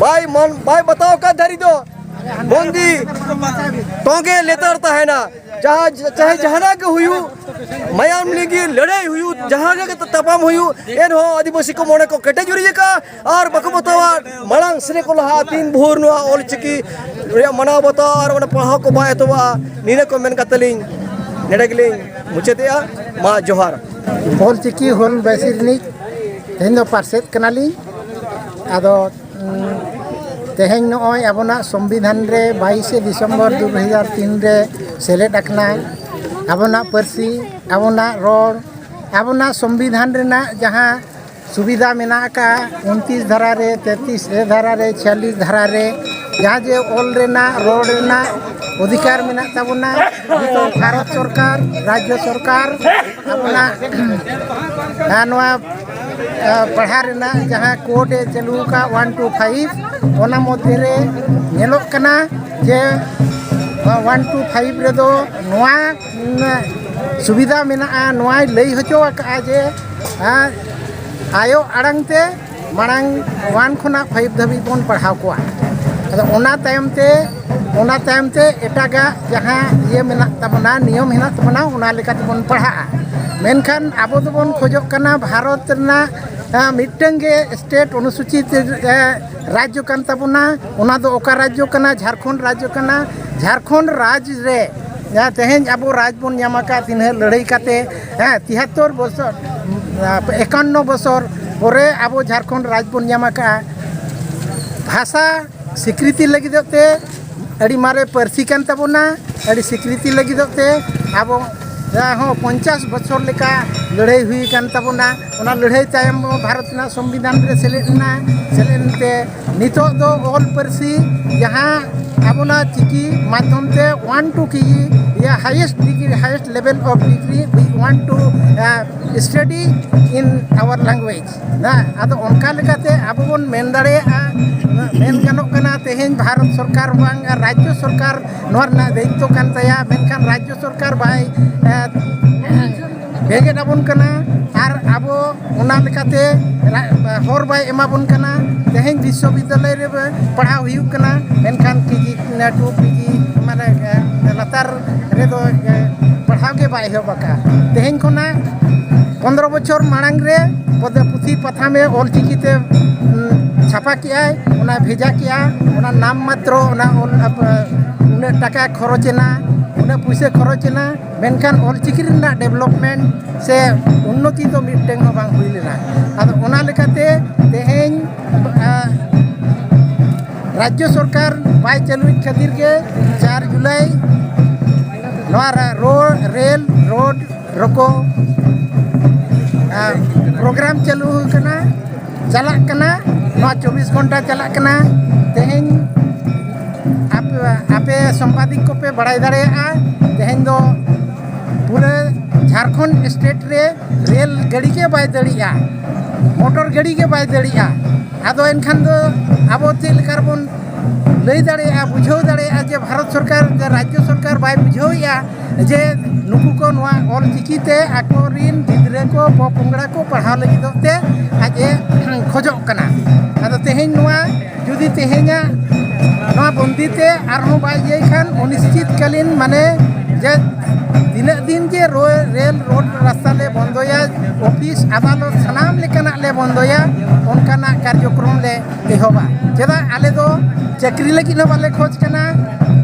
ᱵᱟᱭ ᱢᱟᱱ-, ᱵᱟᱭ ᱵᱟᱛᱟᱣ ᱟᱠᱟᱫ ᱫᱷᱟᱹᱨᱤᱡ ᱫᱚ ᱵᱚᱱᱫᱤ ᱛᱚᱸᱜᱮ ᱞᱮᱛᱟᱲ ᱛᱟᱦᱮᱱᱟ᱾ ᱡᱟᱦᱟᱸ, ᱪᱟᱦᱮ ᱡᱟᱦᱟᱱᱟᱜ ᱜᱮ ᱦᱩᱭᱩᱜ, ᱢᱟᱭᱟᱢ ᱞᱤᱸᱜᱤ ᱞᱟᱹᱲᱦᱟᱹᱭ ᱦᱩᱭᱩᱜ, ᱡᱟᱦᱟᱸ ᱨᱮᱜᱮ ᱛᱟᱯᱟᱢ ᱦᱩᱭᱩᱜ, ᱮᱱᱦᱚᱸ ᱟᱹᱫᱤᱵᱟᱹᱥᱤ ᱠᱚ ᱢᱚᱱᱮ ᱠᱚ ᱠᱮᱴᱮᱡ ᱩᱨᱤᱡ ᱟᱠᱟᱫᱼᱟ ᱟᱨ ᱵᱟᱠᱚ ᱵᱟᱛᱟᱣᱟ᱾ ᱢᱟᱲᱟᱝ ᱥᱮᱫ ᱠᱚ ᱞᱟᱦᱟᱜᱼᱟ, ᱛᱤᱱ ᱵᱷᱳᱨ ᱱᱚᱣᱟ ᱚᱞ ᱪᱤᱠᱤ ᱨᱮᱭᱟᱜ ᱢᱟᱱᱟᱣ ᱵᱟᱛᱟᱣ ᱟᱨ ᱚᱱᱟ ᱯᱟᱲᱦᱟᱣ ᱠᱚ ᱵᱟᱭ ᱮᱛᱚᱦᱚᱵᱟ᱾ ᱱᱤᱱᱟᱹ ᱠᱚ ᱢᱮᱱ ᱠᱟᱛᱮ ᱞᱤᱧ ᱱᱚᱰᱮ ᱜᱮᱞᱤᱧ ᱢᱩᱪᱟᱹᱫᱮᱜᱼᱟ᱾ ᱢᱟ ᱡᱚᱦᱟᱨ᱾ ᱚᱞ ᱪᱤᱠᱤ ᱦᱩᱞ ᱵᱟᱹᱭᱥᱤ ᱨᱤᱱᱤᱡ ᱛᱮᱦᱮᱧ ᱫᱚ ᱯᱟᱨᱥᱮᱛ ᱠᱟᱱᱟᱞᱤᱧ᱾ ᱟᱫᱚ, ᱩᱸ, ᱛᱮᱦᱮᱧ ᱱᱚᱜᱼᱚᱭ ᱟᱵᱚᱱᱟᱜ ᱥᱚᱝᱵᱤᱫᱷᱟᱱ ᱨᱮ ᱵᱟᱭᱤᱥᱮ ᱰᱤᱥᱮᱢᱵᱚᱨ ᱫᱩ ᱦᱟᱡᱟᱨ ᱛᱤᱱ ᱨᱮ ᱥᱮᱞᱮᱫ ᱟᱠᱟᱱᱟ᱾ ᱟᱵᱚᱱᱟᱜ ᱯᱟᱹᱨᱥᱤ, ᱟᱵᱚᱱᱟᱜ ᱨᱚᱲ, ᱟᱵᱚᱱᱟᱜ ᱥᱚᱝᱵᱤᱫᱷᱟᱱ ᱨᱮᱱᱟᱜ ᱡᱟᱦᱟᱸ ᱥᱩᱵᱤᱫᱷᱟ ᱢᱮᱱᱟᱜ ᱟᱠᱟᱫ ᱩᱱᱛᱨᱤᱥ ᱫᱷᱟᱨᱟ ᱨᱮ, ᱛᱮᱛᱨᱤᱥ ᱮ ᱫᱷᱟᱨᱟ ᱨᱮ, ᱪᱷᱤᱭᱟᱞᱤᱥ ᱫᱷᱟᱨᱟ ᱨᱮ, ᱡᱟᱦᱟᱸ ᱡᱮ ᱚᱞ ᱨᱮᱱᱟᱜ, ᱨᱚᱲ ᱨᱮᱱᱟᱜ ᱚᱫᱷᱤᱠᱟᱨ ᱢᱮᱱᱟᱜ ᱛᱟᱵᱚᱱᱟ, ᱱᱤᱛᱚᱜ ᱵᱷᱟᱨᱚᱛ ᱥᱚᱨᱠᱟᱨ, ᱨᱟᱡᱽᱡᱚ ᱥᱚᱨᱠᱟᱨ ᱟᱵᱚᱱᱟᱜ ᱱᱚᱣᱟ ᱯᱟᱲᱦᱟᱣ ᱨᱮᱱᱟᱜ ᱡᱟᱦᱟᱸ ᱠᱳᱰ ᱮ ᱪᱟᱹᱞᱩ ᱟᱠᱟᱫ, ᱚᱣᱟᱱ ᱴᱩ ᱯᱷᱟᱭᱤᱵᱷ, ᱚᱱᱟ ᱢᱚᱫᱽᱫᱷᱮ ᱨᱮ ᱧᱮᱞᱚᱜ ᱠᱟᱱᱟ ᱡᱮ ᱚᱣᱟᱱ ᱴᱩ ᱯᱷᱟᱭᱤᱵᱷ ᱨᱮᱫᱚ ᱱᱚᱣᱟ ᱥᱩᱵᱤᱫᱷᱟ ᱢᱮᱱᱟᱜᱼᱟ, ᱱᱚᱣᱟᱭ ᱞᱟᱹᱭ ᱦᱚᱪᱚ ᱟᱠᱟᱫᱼᱟ ᱡᱮ ᱟᱭᱳ ᱟᱲᱟᱝ ᱛᱮ ᱢᱟᱲᱟᱝ ᱚᱣᱟᱱ ᱠᱷᱚᱱᱟᱜ ᱯᱷᱟᱭᱤᱵᱷ ᱫᱷᱟᱹᱵᱤᱡ ᱵᱚᱱ ᱯᱟᱲᱦᱟᱣ ᱠᱚᱣᱟ᱾ ᱟᱫᱚ ᱚᱱᱟ ᱛᱟᱭᱚᱢ ᱛᱮ ᱚᱱᱟ ᱛᱟᱭᱚᱢ ᱛᱮ ᱮᱴᱟᱜᱟᱜ ᱡᱟᱦᱟᱸ ᱤᱭᱟᱹ ᱢᱮᱱᱟᱜ ᱛᱟᱵᱚᱱᱟ, ᱱᱤᱭᱚᱢ ᱦᱮᱱᱟᱜ ᱛᱟᱵᱚᱱᱟ, ᱚᱱᱟ ᱞᱮᱠᱟ ᱛᱮᱵᱚᱱ ᱯᱟᱲᱦᱟᱜᱼᱟ᱾ ᱢᱮᱱᱠᱷᱟᱱ ᱟᱵᱚ ᱫᱚᱵᱚᱱ ᱠᱷᱚᱡᱚᱜ ᱠᱟᱱᱟ ᱵᱷᱟᱨᱚᱛ ᱨᱮᱱᱟᱜ ᱢᱤᱫᱴᱟᱝ ᱜᱮ ᱥᱴᱮᱴ ᱚᱱᱩᱥᱩᱪᱤᱛ ᱨᱟᱡᱽᱡᱚ ᱠᱟᱱ ᱛᱟᱵᱚᱱᱟ᱾ ᱚᱱᱟ ᱫᱚ ᱚᱠᱟ ᱨᱟᱡᱽᱡᱚ ᱠᱟᱱᱟ? ᱡᱷᱟᱲᱠᱷᱚᱸᱰ ᱨᱟᱡᱽᱡᱚ ᱠᱟᱱᱟ᱾ ᱡᱷᱟᱲᱠᱷᱚᱸᱰ ᱨᱟᱡᱽ ᱨᱮ ᱡᱟᱦᱟᱸ ᱛᱮᱦᱮᱧ ᱟᱵᱚ ᱨᱟᱡᱽ ᱵᱚᱱ ᱧᱟᱢ ᱟᱠᱟᱫ, ᱛᱤᱱᱟᱹᱜ ᱞᱟᱹᱲᱦᱟᱹᱭ ᱠᱟᱛᱮ, ᱦᱮᱸ, ᱛᱤᱦᱟᱛᱛᱚᱨ ᱵᱚᱪᱷᱚᱨ, ᱮᱠᱟᱱᱱᱚ ᱵᱚᱪᱷᱚᱨ ᱯᱚᱨᱮ ᱟᱵᱚ ᱡᱷᱟᱲᱠᱷᱚᱸᱰ ᱨᱟᱡᱽ ᱵᱚᱱ ᱧᱟᱢ ᱟᱠᱟᱫᱼᱟ᱾ ᱵᱷᱟᱥᱟ ᱥᱤᱠᱨᱤᱛᱤ ᱞᱟᱹᱜᱤᱫᱚᱜ ᱛᱮ ᱟᱹᱰᱤ ᱢᱟᱨᱮ ᱯᱟᱹᱨᱥᱤ ᱠᱟᱱ ᱛᱟᱵᱚᱱᱟ, ᱟᱹᱰᱤ ᱥᱤᱠᱨᱤᱛᱤ ᱞᱟᱹᱜᱤᱫᱚᱜ ᱛᱮ ᱟᱵᱚ ᱦᱚᱸ ᱯᱚᱧᱪᱟᱥ ᱵᱚᱪᱷᱚᱨ ᱞᱮᱠᱟ ᱞᱟᱹᱲᱦᱟᱹᱭ ᱦᱩᱭ ᱟᱠᱟᱱ ᱛᱟᱵᱚᱱᱟ᱾ ᱚᱱᱟ ᱞᱟᱹᱲᱦᱟᱹᱭ ᱛᱟᱭᱚᱢ ᱵᱷᱟᱨᱚᱛ ᱨᱮᱱᱟᱜ ᱥᱚᱝᱵᱤᱫᱷᱟᱱ ᱨᱮ ᱥᱮᱞᱮᱫ ᱮᱱᱟ᱾ ᱥᱮᱞᱮᱫ ᱮᱱᱛᱮ ᱱᱤᱛᱚᱜ ᱫᱚ ᱚᱞ ᱯᱟᱹᱨᱥᱤ ᱡᱟᱦᱟᱸ ᱟᱵᱚᱱᱟᱜ ᱪᱤᱠᱤ ᱢᱟᱫᱽᱫᱷᱚᱢ ᱛᱮ ᱚᱣᱟᱱ ᱴᱩ ᱠᱤ ᱤᱭᱟ highest degree, highest level of degree we want to study in our language. ᱦᱮᱸ, ᱟᱫᱚ ᱚᱱᱠᱟ ᱞᱮᱠᱟᱛᱮ ᱟᱵᱚ ᱵᱚᱱ ᱢᱮᱱ ᱫᱟᱲᱮᱭᱟᱜᱼᱟ, ᱢᱮᱱ ᱜᱟᱱᱚᱜ ᱠᱟᱱᱟ ᱛᱮᱦᱮᱧ ᱵᱷᱟᱨᱚᱛ ᱥᱚᱨᱠᱟᱨ ᱵᱟᱝ ᱨᱟᱡᱽᱡᱚ ᱥᱚᱨᱠᱟᱨ ᱱᱚᱣᱟ ᱨᱮᱱᱟᱜ ᱫᱟᱭᱤᱛᱛᱚ ᱠᱟᱱ ᱛᱟᱭᱟ, ᱢᱮᱱᱠᱷᱟᱱ ᱨᱟᱡᱽᱡᱚ ᱥᱚᱨᱠᱟᱨ ᱵᱟᱭ ᱵᱮᱸᱜᱮᱫ ᱟᱵᱚᱱ ᱠᱟᱱᱟ᱾ ᱟᱨ ᱟᱵᱚ ᱚᱱᱟ ᱞᱮᱠᱟᱛᱮ ᱦᱚᱨ ᱵᱟᱭ ᱮᱢᱟᱵᱚᱱ ᱠᱟᱱᱟ᱾ ᱛᱮᱦᱮᱧ ᱵᱤᱥᱥᱚᱵᱤᱫᱽᱫᱟᱞᱚᱭ ᱨᱮ ᱯᱟᱲᱦᱟᱣ ᱦᱩᱭᱩᱜ ᱠᱟᱱᱟ, ᱢᱮᱱᱠᱷᱟᱱ ᱯᱤᱡᱤ ᱴᱩ ᱯᱤᱡᱤ ᱢᱟᱱᱮ ᱞᱟᱛᱟᱨ ᱨᱮᱫᱚ ᱯᱟᱲᱦᱟᱣ ᱜᱮ ᱵᱟᱭ ᱮᱦᱚᱵ ᱟᱠᱟᱫᱼᱟ᱾ ᱛᱮᱦᱮᱧ ᱠᱷᱚᱱᱟᱜ ᱯᱚᱱᱫᱽᱨᱚ ᱵᱚᱪᱷᱚᱨ ᱢᱟᱲᱟᱝ ᱨᱮ ᱯᱩᱛᱷᱤ ᱯᱟᱛᱷᱟᱢᱮ ᱚᱞ ᱪᱤᱠᱤᱛᱮ ᱪᱷᱟᱯᱟ ᱠᱮᱜᱼᱟᱭ, ᱚᱱᱟ ᱵᱷᱮᱡᱟ ᱠᱮᱜᱼᱟ, ᱚᱱᱟ ᱱᱟᱢ ᱢᱟᱛᱨᱚ ᱚᱱᱟ ᱚᱞ ᱩᱱᱟᱹᱜ ᱴᱟᱠᱟ ᱠᱷᱚᱨᱚᱪ ᱮᱱᱟ, ᱩᱱᱟᱹᱜ ᱯᱩᱭᱥᱟᱹ ᱠᱷᱚᱨᱚᱪ ᱮᱱᱟ, ᱢᱮᱱᱠᱷᱟᱱ ᱚᱞᱪᱤᱠᱤ ᱨᱮᱱᱟᱜ ᱰᱮᱵᱷᱞᱚᱯᱢᱮᱱᱴ ᱥᱮ ᱩᱱᱱᱚᱛᱤ ᱫᱚ ᱢᱤᱫᱴᱟᱝ ᱦᱚᱸ ᱵᱟᱝ ᱦᱩᱭ ᱞᱮᱱᱟ᱾ ᱟᱫᱚ ᱚᱱᱟ ᱞᱮᱠᱟᱛᱮ ᱛᱮᱦᱮᱧ ᱨᱟᱡᱽᱡᱚ ᱥᱚᱨᱠᱟᱨ ᱵᱟᱭ ᱪᱟᱹᱞᱩᱭᱮᱫ ᱠᱷᱟᱹᱛᱤᱨ ᱜᱮ ᱪᱟᱨ ᱡᱩᱞᱟᱭ ᱱᱚᱣᱟ ᱨᱮ ᱨᱳᱰ, ᱨᱮᱞ, ᱨᱳᱰ ᱨᱚᱠᱚ ᱯᱨᱳᱜᱨᱟᱢ ᱪᱟᱹᱞᱩ ᱟᱠᱟᱱᱟ, ᱪᱟᱞᱟᱜ ᱠᱟᱱᱟ, ᱱᱚᱣᱟ ᱪᱚᱵᱵᱤᱥ ᱜᱷᱚᱱᱴᱟ ᱪᱟᱞᱟᱜ ᱠᱟᱱᱟ᱾ ᱛᱮᱦᱮᱧ ᱟᱯᱮ, ᱟᱯᱮ ᱥᱟᱢᱵᱟᱫᱤᱠ ᱠᱚᱯᱮ ᱵᱟᱲᱟᱭ ᱫᱟᱲᱮᱭᱟᱜᱼᱟ, ᱛᱮᱦᱮᱧ ᱫᱚ ᱯᱩᱨᱟᱹ ᱡᱷᱟᱲᱠᱷᱚᱸᱰ ᱥᱴᱮᱴ ᱨᱮ ᱨᱮᱞ ᱜᱟᱹᱰᱤ ᱜᱮ ᱵᱟᱭ ᱫᱟᱹᱲᱤᱜᱼᱟ, ᱢᱚᱴᱚᱨ ᱜᱟᱹᱰᱤ ᱜᱮ ᱵᱟᱭ ᱫᱟᱹᱲᱤᱜᱼᱟ᱾ ᱟᱫᱚ ᱮᱱᱠᱷᱟᱱ ᱫᱚ ᱟᱵᱚ ᱪᱮᱫ ᱞᱮᱠᱟ ᱨᱮᱵᱚᱱ ᱞᱟᱹᱭ ᱫᱟᱲᱮᱭᱟᱜᱼᱟ, ᱵᱩᱡᱷᱟᱹᱣ ᱫᱟᱲᱮᱭᱟᱜᱼᱟ ᱡᱮ ᱵᱷᱟᱨᱚᱛ ᱥᱚᱨᱠᱟᱨ, ᱡᱮ ᱨᱟᱡᱽᱡᱚ ᱥᱚᱨᱠᱟᱨ ᱵᱟᱭ ᱵᱩᱡᱷᱟᱹᱣᱮᱫᱼᱟ ᱡᱮ ᱱᱩᱠᱩ ᱠᱚ ᱱᱚᱣᱟ ᱚᱞ ᱪᱤᱠᱤ ᱛᱮ ᱟᱠᱚᱨᱮᱱ ᱜᱤᱫᱽᱨᱟᱹ ᱠᱚ, ᱯᱚᱼᱯᱚᱝᱲᱟ ᱠᱚ ᱯᱟᱲᱦᱟᱣ ᱞᱟᱹᱜᱤᱫᱚᱜ ᱛᱮ ᱟᱡ ᱮ ᱠᱷᱚᱡᱚᱜ ᱠᱟᱱᱟ᱾ ᱟᱫᱚ ᱛᱮᱦᱮᱧ ᱱᱚᱣᱟ ᱡᱩᱫᱤ ᱛᱮᱦᱮᱧᱟᱜ ᱱᱚᱣᱟ ᱵᱚᱱᱫᱤ ᱛᱮ ᱟᱨᱦᱚᱸ ᱵᱟᱭ ᱤᱭᱟᱹᱭ ᱠᱷᱟᱱ, ᱚᱱᱤᱥᱪᱤᱛ ᱠᱟᱞᱤᱱ, ᱢᱟᱱᱮ ᱡᱮ ᱛᱤᱱᱟᱹᱜ ᱫᱤᱱ ᱡᱮ ᱨᱳ-, ᱨᱮᱞ ᱨᱳᱰ ᱨᱟᱥᱛᱟ ᱞᱮ ᱵᱚᱱᱫᱚᱭᱟ, ᱚᱯᱷᱤᱥ ᱟᱫᱟᱞᱚᱛ ᱥᱟᱱᱟᱢ ᱞᱮᱠᱟᱱᱟᱜ ᱞᱮ ᱵᱚᱱᱫᱚᱭᱟ, ᱚᱱᱠᱟᱱᱟᱜ ᱠᱟᱨᱡᱚᱠᱨᱚᱢ ᱞᱮ ᱮᱦᱚᱵᱟ᱾ ᱪᱮᱫᱟᱜ ᱟᱞᱮ ᱫᱚ ᱪᱟᱹᱠᱨᱤ ᱞᱟᱹᱜᱤᱫ ᱦᱚᱸ ᱵᱟᱞᱮ ᱠᱷᱚᱡᱽ ᱠᱟᱱᱟ᱾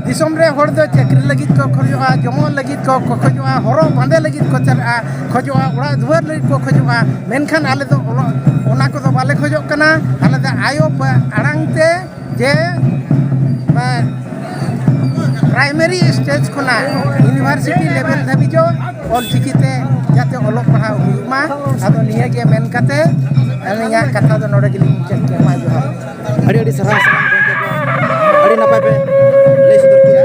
ᱫᱤᱥᱚᱢ ᱨᱮ ᱦᱚᱲ ᱫᱚ ᱪᱟᱹᱠᱨᱤ ᱞᱟᱹᱜᱤᱫ ᱠᱚ ᱠᱷᱚᱡᱚᱜᱼᱟ, ᱡᱚᱢᱚᱜ ᱞᱟᱹᱜᱤᱫ ᱠᱚ ᱠᱷᱚᱡᱚᱜᱼᱟ, ᱦᱚᱨᱚᱜ ᱵᱟᱸᱫᱮ ᱞᱟᱹᱜᱤᱫ ᱠᱚ ᱪᱟᱞᱟᱜᱼᱟ, ᱠᱷᱚᱡᱚᱜᱼᱟ, ᱚᱲᱟᱜ ᱫᱩᱣᱟᱹᱨ ᱞᱟᱹᱜᱤᱫ ᱠᱚ ᱠᱷᱚᱡᱚᱜᱼᱟ᱾ ᱢᱮᱱᱠᱷᱟᱱ ᱟᱞᱮ ᱫᱚ ᱚᱞᱚᱜ, ᱚᱱᱟ ᱠᱚᱫᱚ ᱵᱟᱞᱮ ᱠᱷᱚᱡᱚᱜ ᱠᱟᱱᱟ᱾ ᱟᱞᱮ ᱫᱚ ᱟᱭᱳ ᱯᱟ-, ᱟᱲᱟᱝ ᱛᱮ ᱡᱮ, ᱵᱟ, ᱯᱨᱟᱭᱢᱟᱨᱤ ᱥᱴᱮᱡᱽ ᱠᱷᱚᱱᱟᱜ ᱤᱭᱩᱱᱤᱵᱷᱟᱨᱥᱤᱴᱤ ᱞᱮᱵᱮᱞ ᱫᱷᱟᱹᱵᱤᱡᱚᱜ ᱚᱞ ᱪᱤᱠᱤ ᱛᱮ ᱡᱟᱛᱮ ᱚᱞᱚᱜ ᱯᱟᱲᱦᱟᱣ ᱦᱩᱭᱩᱜ ᱢᱟ᱾ ᱟᱫᱚ ᱱᱤᱭᱟᱹ ᱜᱮ ᱢᱮᱱ ᱠᱟᱛᱮ ᱟᱹᱞᱤᱧᱟᱜ ᱠᱟᱛᱷᱟ ᱫᱚ ᱱᱚᱰᱮ ᱜᱮᱞᱤᱧ ᱢᱩᱪᱟᱹᱫ ᱠᱮᱫᱟ᱾ ᱢᱟ ᱡᱚᱦᱟᱨ᱾ ᱟᱹᱰᱤ ᱟᱹᱰᱤ ᱥᱟᱨᱦᱟᱣ, ᱥᱟᱱᱟᱢ ᱜᱚᱢᱠᱮ ᱠᱚ ᱟᱹᱰᱤ ᱱᱟᱯᱟᱭ ᱯᱮ ᱞᱟᱹᱭ ᱥᱚᱫᱚᱨ ᱠᱮᱫᱼᱟ᱾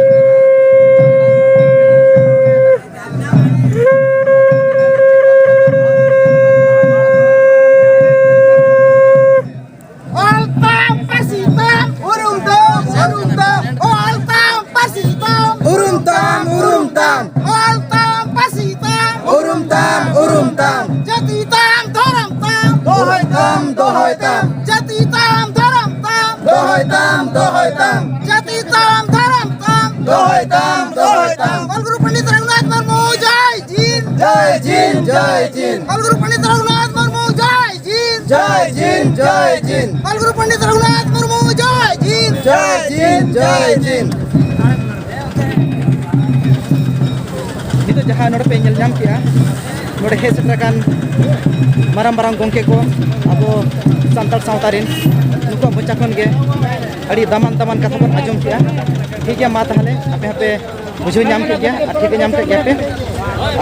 ᱚᱞ ᱛᱟᱢ, ᱯᱟᱹᱨᱥᱤ ᱛᱟᱢ, ᱩᱨᱩᱢ ᱛᱟᱢ, ᱩᱨᱩᱢ ᱛᱟᱢ᱾ ᱚᱞ ᱛᱟᱢ, ᱯᱟᱹᱨᱥᱤ ᱛᱟᱢ, ᱩᱨᱩᱢ ᱛᱟᱢ, ᱩᱨᱩᱢ ᱛᱟᱢ᱾ ᱚᱞ ᱛᱟᱢ, ᱯᱟᱹᱨᱥᱤ ᱛᱟᱢ, ᱩᱨᱩᱢ ᱛᱟᱢ, ᱩᱨᱩᱢ ᱛᱟᱢ᱾ ᱡᱟᱹᱛᱤ ᱛᱟᱢ, ᱫᱷᱚᱨᱚᱢ ᱛᱟᱢ, ᱫᱚᱦᱚᱭ ᱛᱟᱢ, ᱫᱚᱦᱚᱭ ᱛᱟᱢ᱾ ᱡᱟᱹᱛᱤ ᱛᱟᱢ, ᱫᱷᱚᱨᱚᱢ ᱛᱟᱢ, ᱫᱚᱦᱚᱭ ᱛᱟᱢ, ᱫᱚᱦᱚᱭ ᱛᱟᱢ᱾ ᱡᱟᱹᱛᱤ ᱛᱟᱢ, ᱫᱷᱚᱨᱚᱢ ᱛᱟᱢ, ᱫᱚᱦᱚᱭ ᱛᱟᱢ, ᱫᱚᱦᱚᱭ ᱛᱟᱢ᱾ ᱚᱞ ᱜᱩᱨᱩ ᱯᱚᱱᱰᱤᱛ ᱨᱚᱜᱷᱩᱱᱟᱛᱷ ᱢᱩᱨᱢᱩ ᱡᱟᱭ ᱡᱤᱱ᱾ ᱡᱟᱭ ᱡᱤᱱ, ᱡᱟᱭ ᱡᱤᱱ᱾ ᱚᱞ ᱜᱩᱨᱩ ᱯᱚᱱᱰᱤᱛ ᱨᱚᱜᱷᱩᱱᱟᱛᱷ ᱢᱩᱨᱢᱩ ᱡᱟᱭ ᱡᱤᱱ᱾ ᱡᱟᱭ ᱡᱤᱱ, ᱡᱟᱭ ᱡᱤᱱ᱾ ᱚᱞ ᱜᱩᱨᱩ ᱯᱚᱱᱰᱤᱛ ᱨᱚᱜᱷᱩᱱᱟᱛᱷ ᱢᱩᱨᱢᱩ ᱡᱟᱭ ᱡᱤᱱ᱾ ᱡᱟᱭ ᱡᱤᱱ, ᱡᱟᱭ ᱡᱤᱱ᱾ ᱱᱤᱛᱚᱜ ᱡᱟᱦᱟᱸ ᱱᱚᱰᱮ ᱯᱮ ᱧᱮᱞ ᱧᱟᱢ ᱠᱮᱜᱼᱟ, ᱱᱚᱰᱮ ᱦᱮᱡ ᱥᱮᱴᱮᱨ ᱟᱠᱟᱱ ᱢᱟᱨᱟᱝ ᱢᱟᱨᱟᱝ ᱜᱚᱢᱠᱮ ᱠᱚ, ᱟᱵᱚ ᱥᱟᱱᱛᱟᱲ ᱥᱟᱶᱛᱟ ᱨᱮᱱ, ᱱᱩᱠᱩᱣᱟᱜ ᱢᱚᱪᱟ ᱠᱷᱚᱱ ᱜᱮ ᱟᱹᱰᱤ ᱫᱟᱢᱟᱱ ᱫᱟᱢᱟᱱ ᱠᱟᱛᱷᱟ ᱵᱚᱱ ᱟᱸᱡᱚᱢ ᱠᱮᱜᱼᱟ᱾ ᱴᱷᱤᱠ ᱜᱮᱭᱟ, ᱢᱟ ᱛᱟᱦᱚᱞᱮ ᱟᱯᱮ ᱦᱚᱸᱯᱮ ᱵᱩᱡᱷᱟᱹᱣ ᱧᱟᱢ ᱠᱮᱫ ᱜᱮᱭᱟ ᱟᱨ ᱴᱷᱤᱠᱟᱹ ᱧᱟᱢ ᱠᱮᱫ ᱜᱮᱭᱟ ᱯᱮ᱾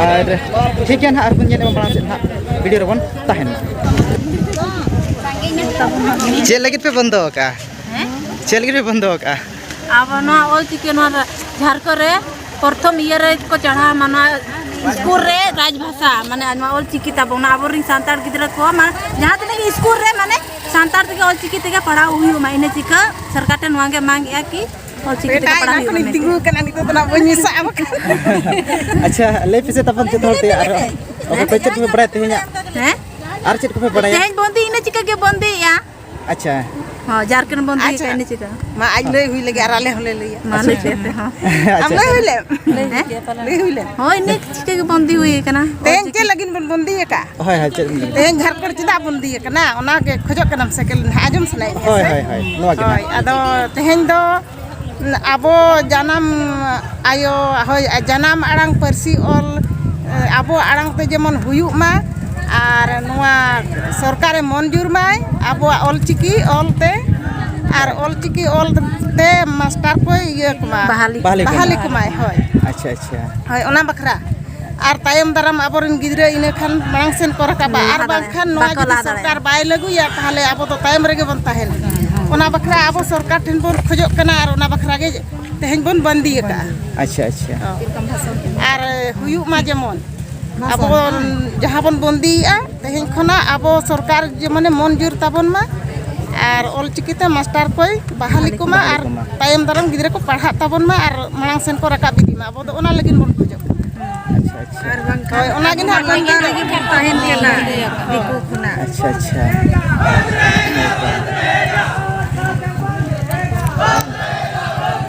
ᱟᱨ ᱴᱷᱤᱠ ᱜᱮᱭᱟ ᱱᱟᱦᱟᱜ, ᱟᱨᱵᱚᱱ ᱧᱮᱞ ᱧᱟᱯᱟᱢᱟ ᱢᱟᱲᱟᱝ ᱥᱮᱫ ᱱᱟᱦᱟᱜ᱾ ᱵᱷᱤᱰᱤᱭᱳ ᱨᱮᱵᱚᱱ ᱛᱟᱦᱮᱱ ᱢᱟ᱾ ᱪᱮᱫ ᱞᱟᱹᱜᱤᱫ ᱯᱮ ᱵᱚᱱᱫᱚ ᱟᱠᱟᱜᱼᱟ? ᱦᱮᱸ? ᱪᱮᱫ ᱞᱟᱹᱜᱤᱫ ᱯᱮ ᱵᱚᱱᱫᱚ ᱟᱠᱟᱜᱼᱟ? ᱟᱵᱚ ᱱᱚᱣᱟ ᱚᱞ ᱪᱤᱠᱤ ᱱᱚᱣᱟ ᱡᱷᱟᱲᱠᱷᱚᱸᱰ ᱨᱮ ᱯᱨᱚᱛᱷᱚᱢ ᱤᱭᱟᱹ ᱨᱮ ᱠᱚ ᱪᱟᱲᱦᱟᱣ ᱢᱟ ᱱᱚᱣᱟ ᱥᱠᱩᱞ ᱨᱮ ᱨᱟᱡᱽ ᱵᱷᱟᱥᱟ, ᱢᱟᱱᱮ ᱱᱚᱣᱟ ᱚᱞ ᱪᱤᱠᱤ ᱛᱟᱵᱚᱱ ᱟᱵᱚᱨᱮᱱ ᱥᱟᱱᱛᱟᱲ ᱜᱤᱫᱽᱨᱟᱹ ᱠᱚ, ᱢᱟᱱᱮ ᱡᱟᱦᱟᱸ ᱛᱤᱱᱟᱹᱜ ᱜᱮ ᱥᱠᱩᱞ ᱨᱮ, ᱢᱟᱱᱮ ᱥᱟᱱᱛᱟᱲ ᱛᱮᱜᱮ ᱚᱞ ᱪᱤᱠᱤ ᱛᱮᱜᱮ ᱯᱟᱲᱦᱟᱣ ᱦᱩᱭᱩᱜ ᱢᱟ, ᱤᱱᱟᱹ ᱪᱤᱠᱟᱹ ᱥᱚᱨᱠᱟᱨ ᱴᱷᱮᱱ ᱱᱚᱣᱟ ᱜᱮ ᱢᱟᱝ ᱮᱜᱼᱟ ᱠᱤ ᱚᱞ ᱪᱤᱠᱤ ᱛᱮᱜᱮ ᱯᱟᱲᱦᱟᱣ ᱦᱩᱭᱩᱜ ᱢᱟ ᱢᱮᱱᱛᱮ᱾ ᱟᱪᱪᱷᱟ, ᱞᱟᱹᱭ ᱯᱮᱥᱮ ᱛᱟᱵᱚᱱ ᱡᱚᱛᱚ ᱦᱚᱲ ᱛᱮ, ᱟᱨ ᱚᱠᱚᱭ ᱯᱮ ᱪᱮᱫ ᱯᱮ ᱵᱟᱲᱟᱭᱟ ᱛᱮᱦᱮᱧᱟᱜ? ᱦᱮᱸ? ᱟᱨ ᱪᱮᱫ ᱠᱚᱯᱮ ᱵᱟᱲᱟᱭᱟ? ᱛᱮᱦᱮᱧ ᱵᱚᱱᱫᱤ ᱤᱱᱟᱹ ᱪᱤᱠᱟᱹ ᱜᱮ ᱵᱚᱱᱫᱤᱭᱮᱜᱼᱟ᱾ ᱟᱪᱪᱷᱟ᱾ ᱦᱚᱸ, ᱡᱟᱨᱠᱷᱚᱸᱰ ᱵᱚᱱᱫᱤ ᱟᱪᱪᱷᱟ᱾ ᱠᱟᱜ ᱤᱱᱟᱹ ᱪᱤᱠᱟᱹ? ᱢᱟ ᱟᱡ ᱞᱟᱹᱭ ᱦᱩᱭ ᱞᱮᱜᱮ, ᱟᱨ ᱟᱞᱮ ᱦᱚᱸᱞᱮ ᱞᱟᱹᱭᱟ᱾ ᱢᱟ ᱟᱪᱪᱷᱟ᱾ ᱞᱟᱹᱭ ᱯᱮ ᱟᱯᱮ ᱦᱚᱸ᱾ ᱟᱢ ᱟᱪᱪᱷᱟ᱾ ᱞᱟᱹᱭ ᱦᱩᱭ ᱞᱮᱢ᱾ ᱦᱮᱸ? ᱞᱟᱹᱭ ᱦᱩᱭ ᱞᱮᱢ᱾ ᱦᱳᱭ, ᱤᱱᱟᱹ ᱪᱤᱠᱟᱹ ᱜᱮ ᱵᱚᱱᱫᱤ ᱦᱩᱭ ᱠᱟᱱᱟ᱾ ᱛᱮᱦᱮᱧ ᱪᱮᱫ ᱞᱟᱹᱜᱤᱫ ᱵᱚᱱ ᱵᱚᱱᱫᱤ ᱟᱠᱟᱫᱼᱟ? ᱦᱳᱭ, ᱦᱳᱭ, ᱪᱮᱫ ᱮᱢ ᱞᱟᱹᱭ ᱠᱮᱫᱟ? ᱛᱮᱦᱮᱧ ᱡᱷᱟᱨᱠᱷᱚᱸᱰ ᱪᱮᱫᱟᱜ ᱵᱚᱱᱫᱤ ᱟᱠᱟᱱᱟ, ᱚᱱᱟ ᱜᱮ ᱠᱷᱚᱡᱚᱜ ᱠᱟᱱᱟᱢ ᱥᱮ ᱠᱮ-, ᱟᱸᱡᱚᱢ ᱥᱟᱱᱟᱭᱮᱫ ᱢᱮᱭᱟ ᱦᱳᱭ, ᱥᱮ? ᱦᱳᱭ, ᱦᱳᱭ, ᱱᱚᱣᱟ ᱜᱮ ᱦᱳᱭ, ᱱᱟᱦᱟᱜ᱾ ᱟᱫᱚ ᱛᱮᱦᱮᱧ ᱫᱚ ᱟᱵᱚ ᱡᱟᱱᱟᱢ ᱟᱭᱳ, ᱦᱳᱭ, ᱡᱟᱱᱟᱢ ᱟᱲᱟᱝ ᱯᱟᱹᱨᱥᱤ ᱚᱞ, ᱟᱵᱚ ᱟᱲᱟᱝ ᱛᱮ ᱡᱮᱢᱚᱱ ᱦᱩᱭᱩᱜ ᱢᱟ, ᱟᱨ ᱱᱚᱣᱟ ᱥᱚᱨᱠᱟᱨᱮ ᱢᱚᱱᱡᱩᱨ ᱢᱟᱭ ᱟᱵᱚᱣᱟᱜ ᱚᱞᱪᱤᱠᱤ ᱚᱞ ᱛᱮ, ᱟᱨ ᱚᱞᱪᱤᱠᱤ ᱚᱞ ᱛᱮ ᱢᱟᱥᱴᱟᱨ ᱠᱚᱭ ᱤᱭᱟᱹ ᱠᱚᱢᱟ, ᱵᱟᱦᱟᱞᱤ᱾ ᱵᱟᱦᱟᱞᱤ ᱠᱚᱢᱟ᱾ ᱵᱟᱦᱟᱞᱤ ᱠᱚᱢᱟᱭ, ᱦᱳᱭ᱾ ᱟᱪᱪᱷᱟ, ᱟᱪᱪᱷᱟ᱾ ᱦᱳᱭ, ᱚᱱᱟ ᱵᱟᱠᱷᱨᱟ᱾ ᱟᱨ ᱛᱟᱭᱚᱢ ᱫᱟᱨᱟᱢ ᱟᱵᱚᱨᱮᱱ ᱜᱤᱫᱽᱨᱟᱹ ᱤᱱᱟᱹ ᱠᱷᱟᱱ ᱢᱟᱲᱟᱝ ᱥᱮᱱ ᱠᱚ ᱨᱟᱠᱟᱵᱟ, ᱦᱩᱸ, ᱟᱨ ᱞᱟᱦᱟ ᱫᱟᱲᱮᱭᱟᱜᱼᱟ᱾ ᱵᱟᱝᱠᱷᱟᱱ ᱱᱚᱣᱟ ᱵᱟᱠᱚ ᱡᱩᱫᱤ ᱞᱟᱦᱟ ᱥᱚᱨᱠᱟᱨ ᱫᱟᱲᱮᱭᱟᱜᱼᱟ᱾ ᱵᱟᱭ ᱞᱟᱹᱜᱩᱭᱟ, ᱛᱟᱦᱚᱞᱮ ᱟᱵᱚ ᱫᱚ ᱛᱟᱭᱚᱢ ᱨᱮᱜᱮ ᱵᱚᱱ ᱛᱟᱦᱮᱱᱟ᱾ ᱚᱱᱟ ᱵᱟᱠᱷᱨᱟ ᱟᱵᱚ ᱥᱚᱨᱠᱟᱨ ᱴᱷᱮᱱ ᱵᱚᱱ ᱠᱷᱚᱡᱚᱜ ᱠᱟᱱᱟ, ᱟᱨ ᱚᱱᱟ ᱵᱟᱠᱷᱨᱟ ᱜᱮ ᱛᱮᱦᱮᱧ ᱵᱚᱱ ᱵᱟᱹᱱᱫᱤ ᱟᱠᱟᱫᱼᱟ᱾ ᱟᱪᱪᱷᱟ, ᱟᱪᱪᱷᱟ᱾ ᱦᱚᱸ᱾ ᱟᱨ ᱦᱩᱭᱩᱜ ᱢᱟ ᱡᱮᱢᱚᱱ ᱟᱵᱚ ᱵᱚᱱ, ᱡᱟᱦᱟᱸ ᱵᱚᱱ ᱵᱚᱱᱫᱤᱭᱮᱫᱼᱟ, ᱛᱮᱦᱮᱧ ᱠᱷᱚᱱᱟᱜ ᱟᱵᱚ ᱥᱚᱨᱠᱟᱨ ᱡᱮᱢᱚᱱᱮ ᱢᱚᱱ ᱡᱩᱨ ᱛᱟᱵᱚᱱ ᱢᱟ, ᱟᱨ ᱚᱞᱪᱤᱠᱤ ᱛᱮ ᱢᱟᱥᱴᱟᱨ ᱠᱚᱭ ᱵᱟᱦᱟᱞᱤ ᱠᱚᱢᱟ, ᱵᱟᱦᱟᱞᱤ ᱟᱨ ᱠᱚᱢᱟ᱾ ᱛᱟᱭᱚᱢ ᱫᱟᱨᱟᱢ ᱜᱤᱫᱽᱨᱟᱹ ᱠᱚ ᱯᱟᱲᱦᱟᱜ ᱛᱟᱵᱚᱱ ᱢᱟ, ᱟᱨ ᱢᱟᱲᱟᱝ ᱥᱮᱱ ᱠᱚ ᱨᱟᱠᱟᱵ ᱤᱫᱤ ᱢᱟ᱾ ᱟᱵᱚ ᱫᱚ ᱚᱱᱟ ᱞᱟᱹᱜᱤᱫ ᱵᱚᱱ ᱠᱷᱚᱡᱚᱜ ᱠᱟᱱᱟ᱾ ᱟᱪᱪᱷᱟ, ᱟᱪᱪᱷᱟ᱾ ᱦᱳᱭ, ᱚᱱᱟ ᱜᱮ ᱱᱟᱦᱟᱜ ᱵᱚᱱ ᱛᱟᱦᱮᱱ ᱠᱟᱱᱟ ᱫᱤᱠᱩ ᱠᱷᱚᱱᱟᱜ᱾ ᱟᱪᱪᱷᱟ, ᱟᱪᱪᱷᱟ᱾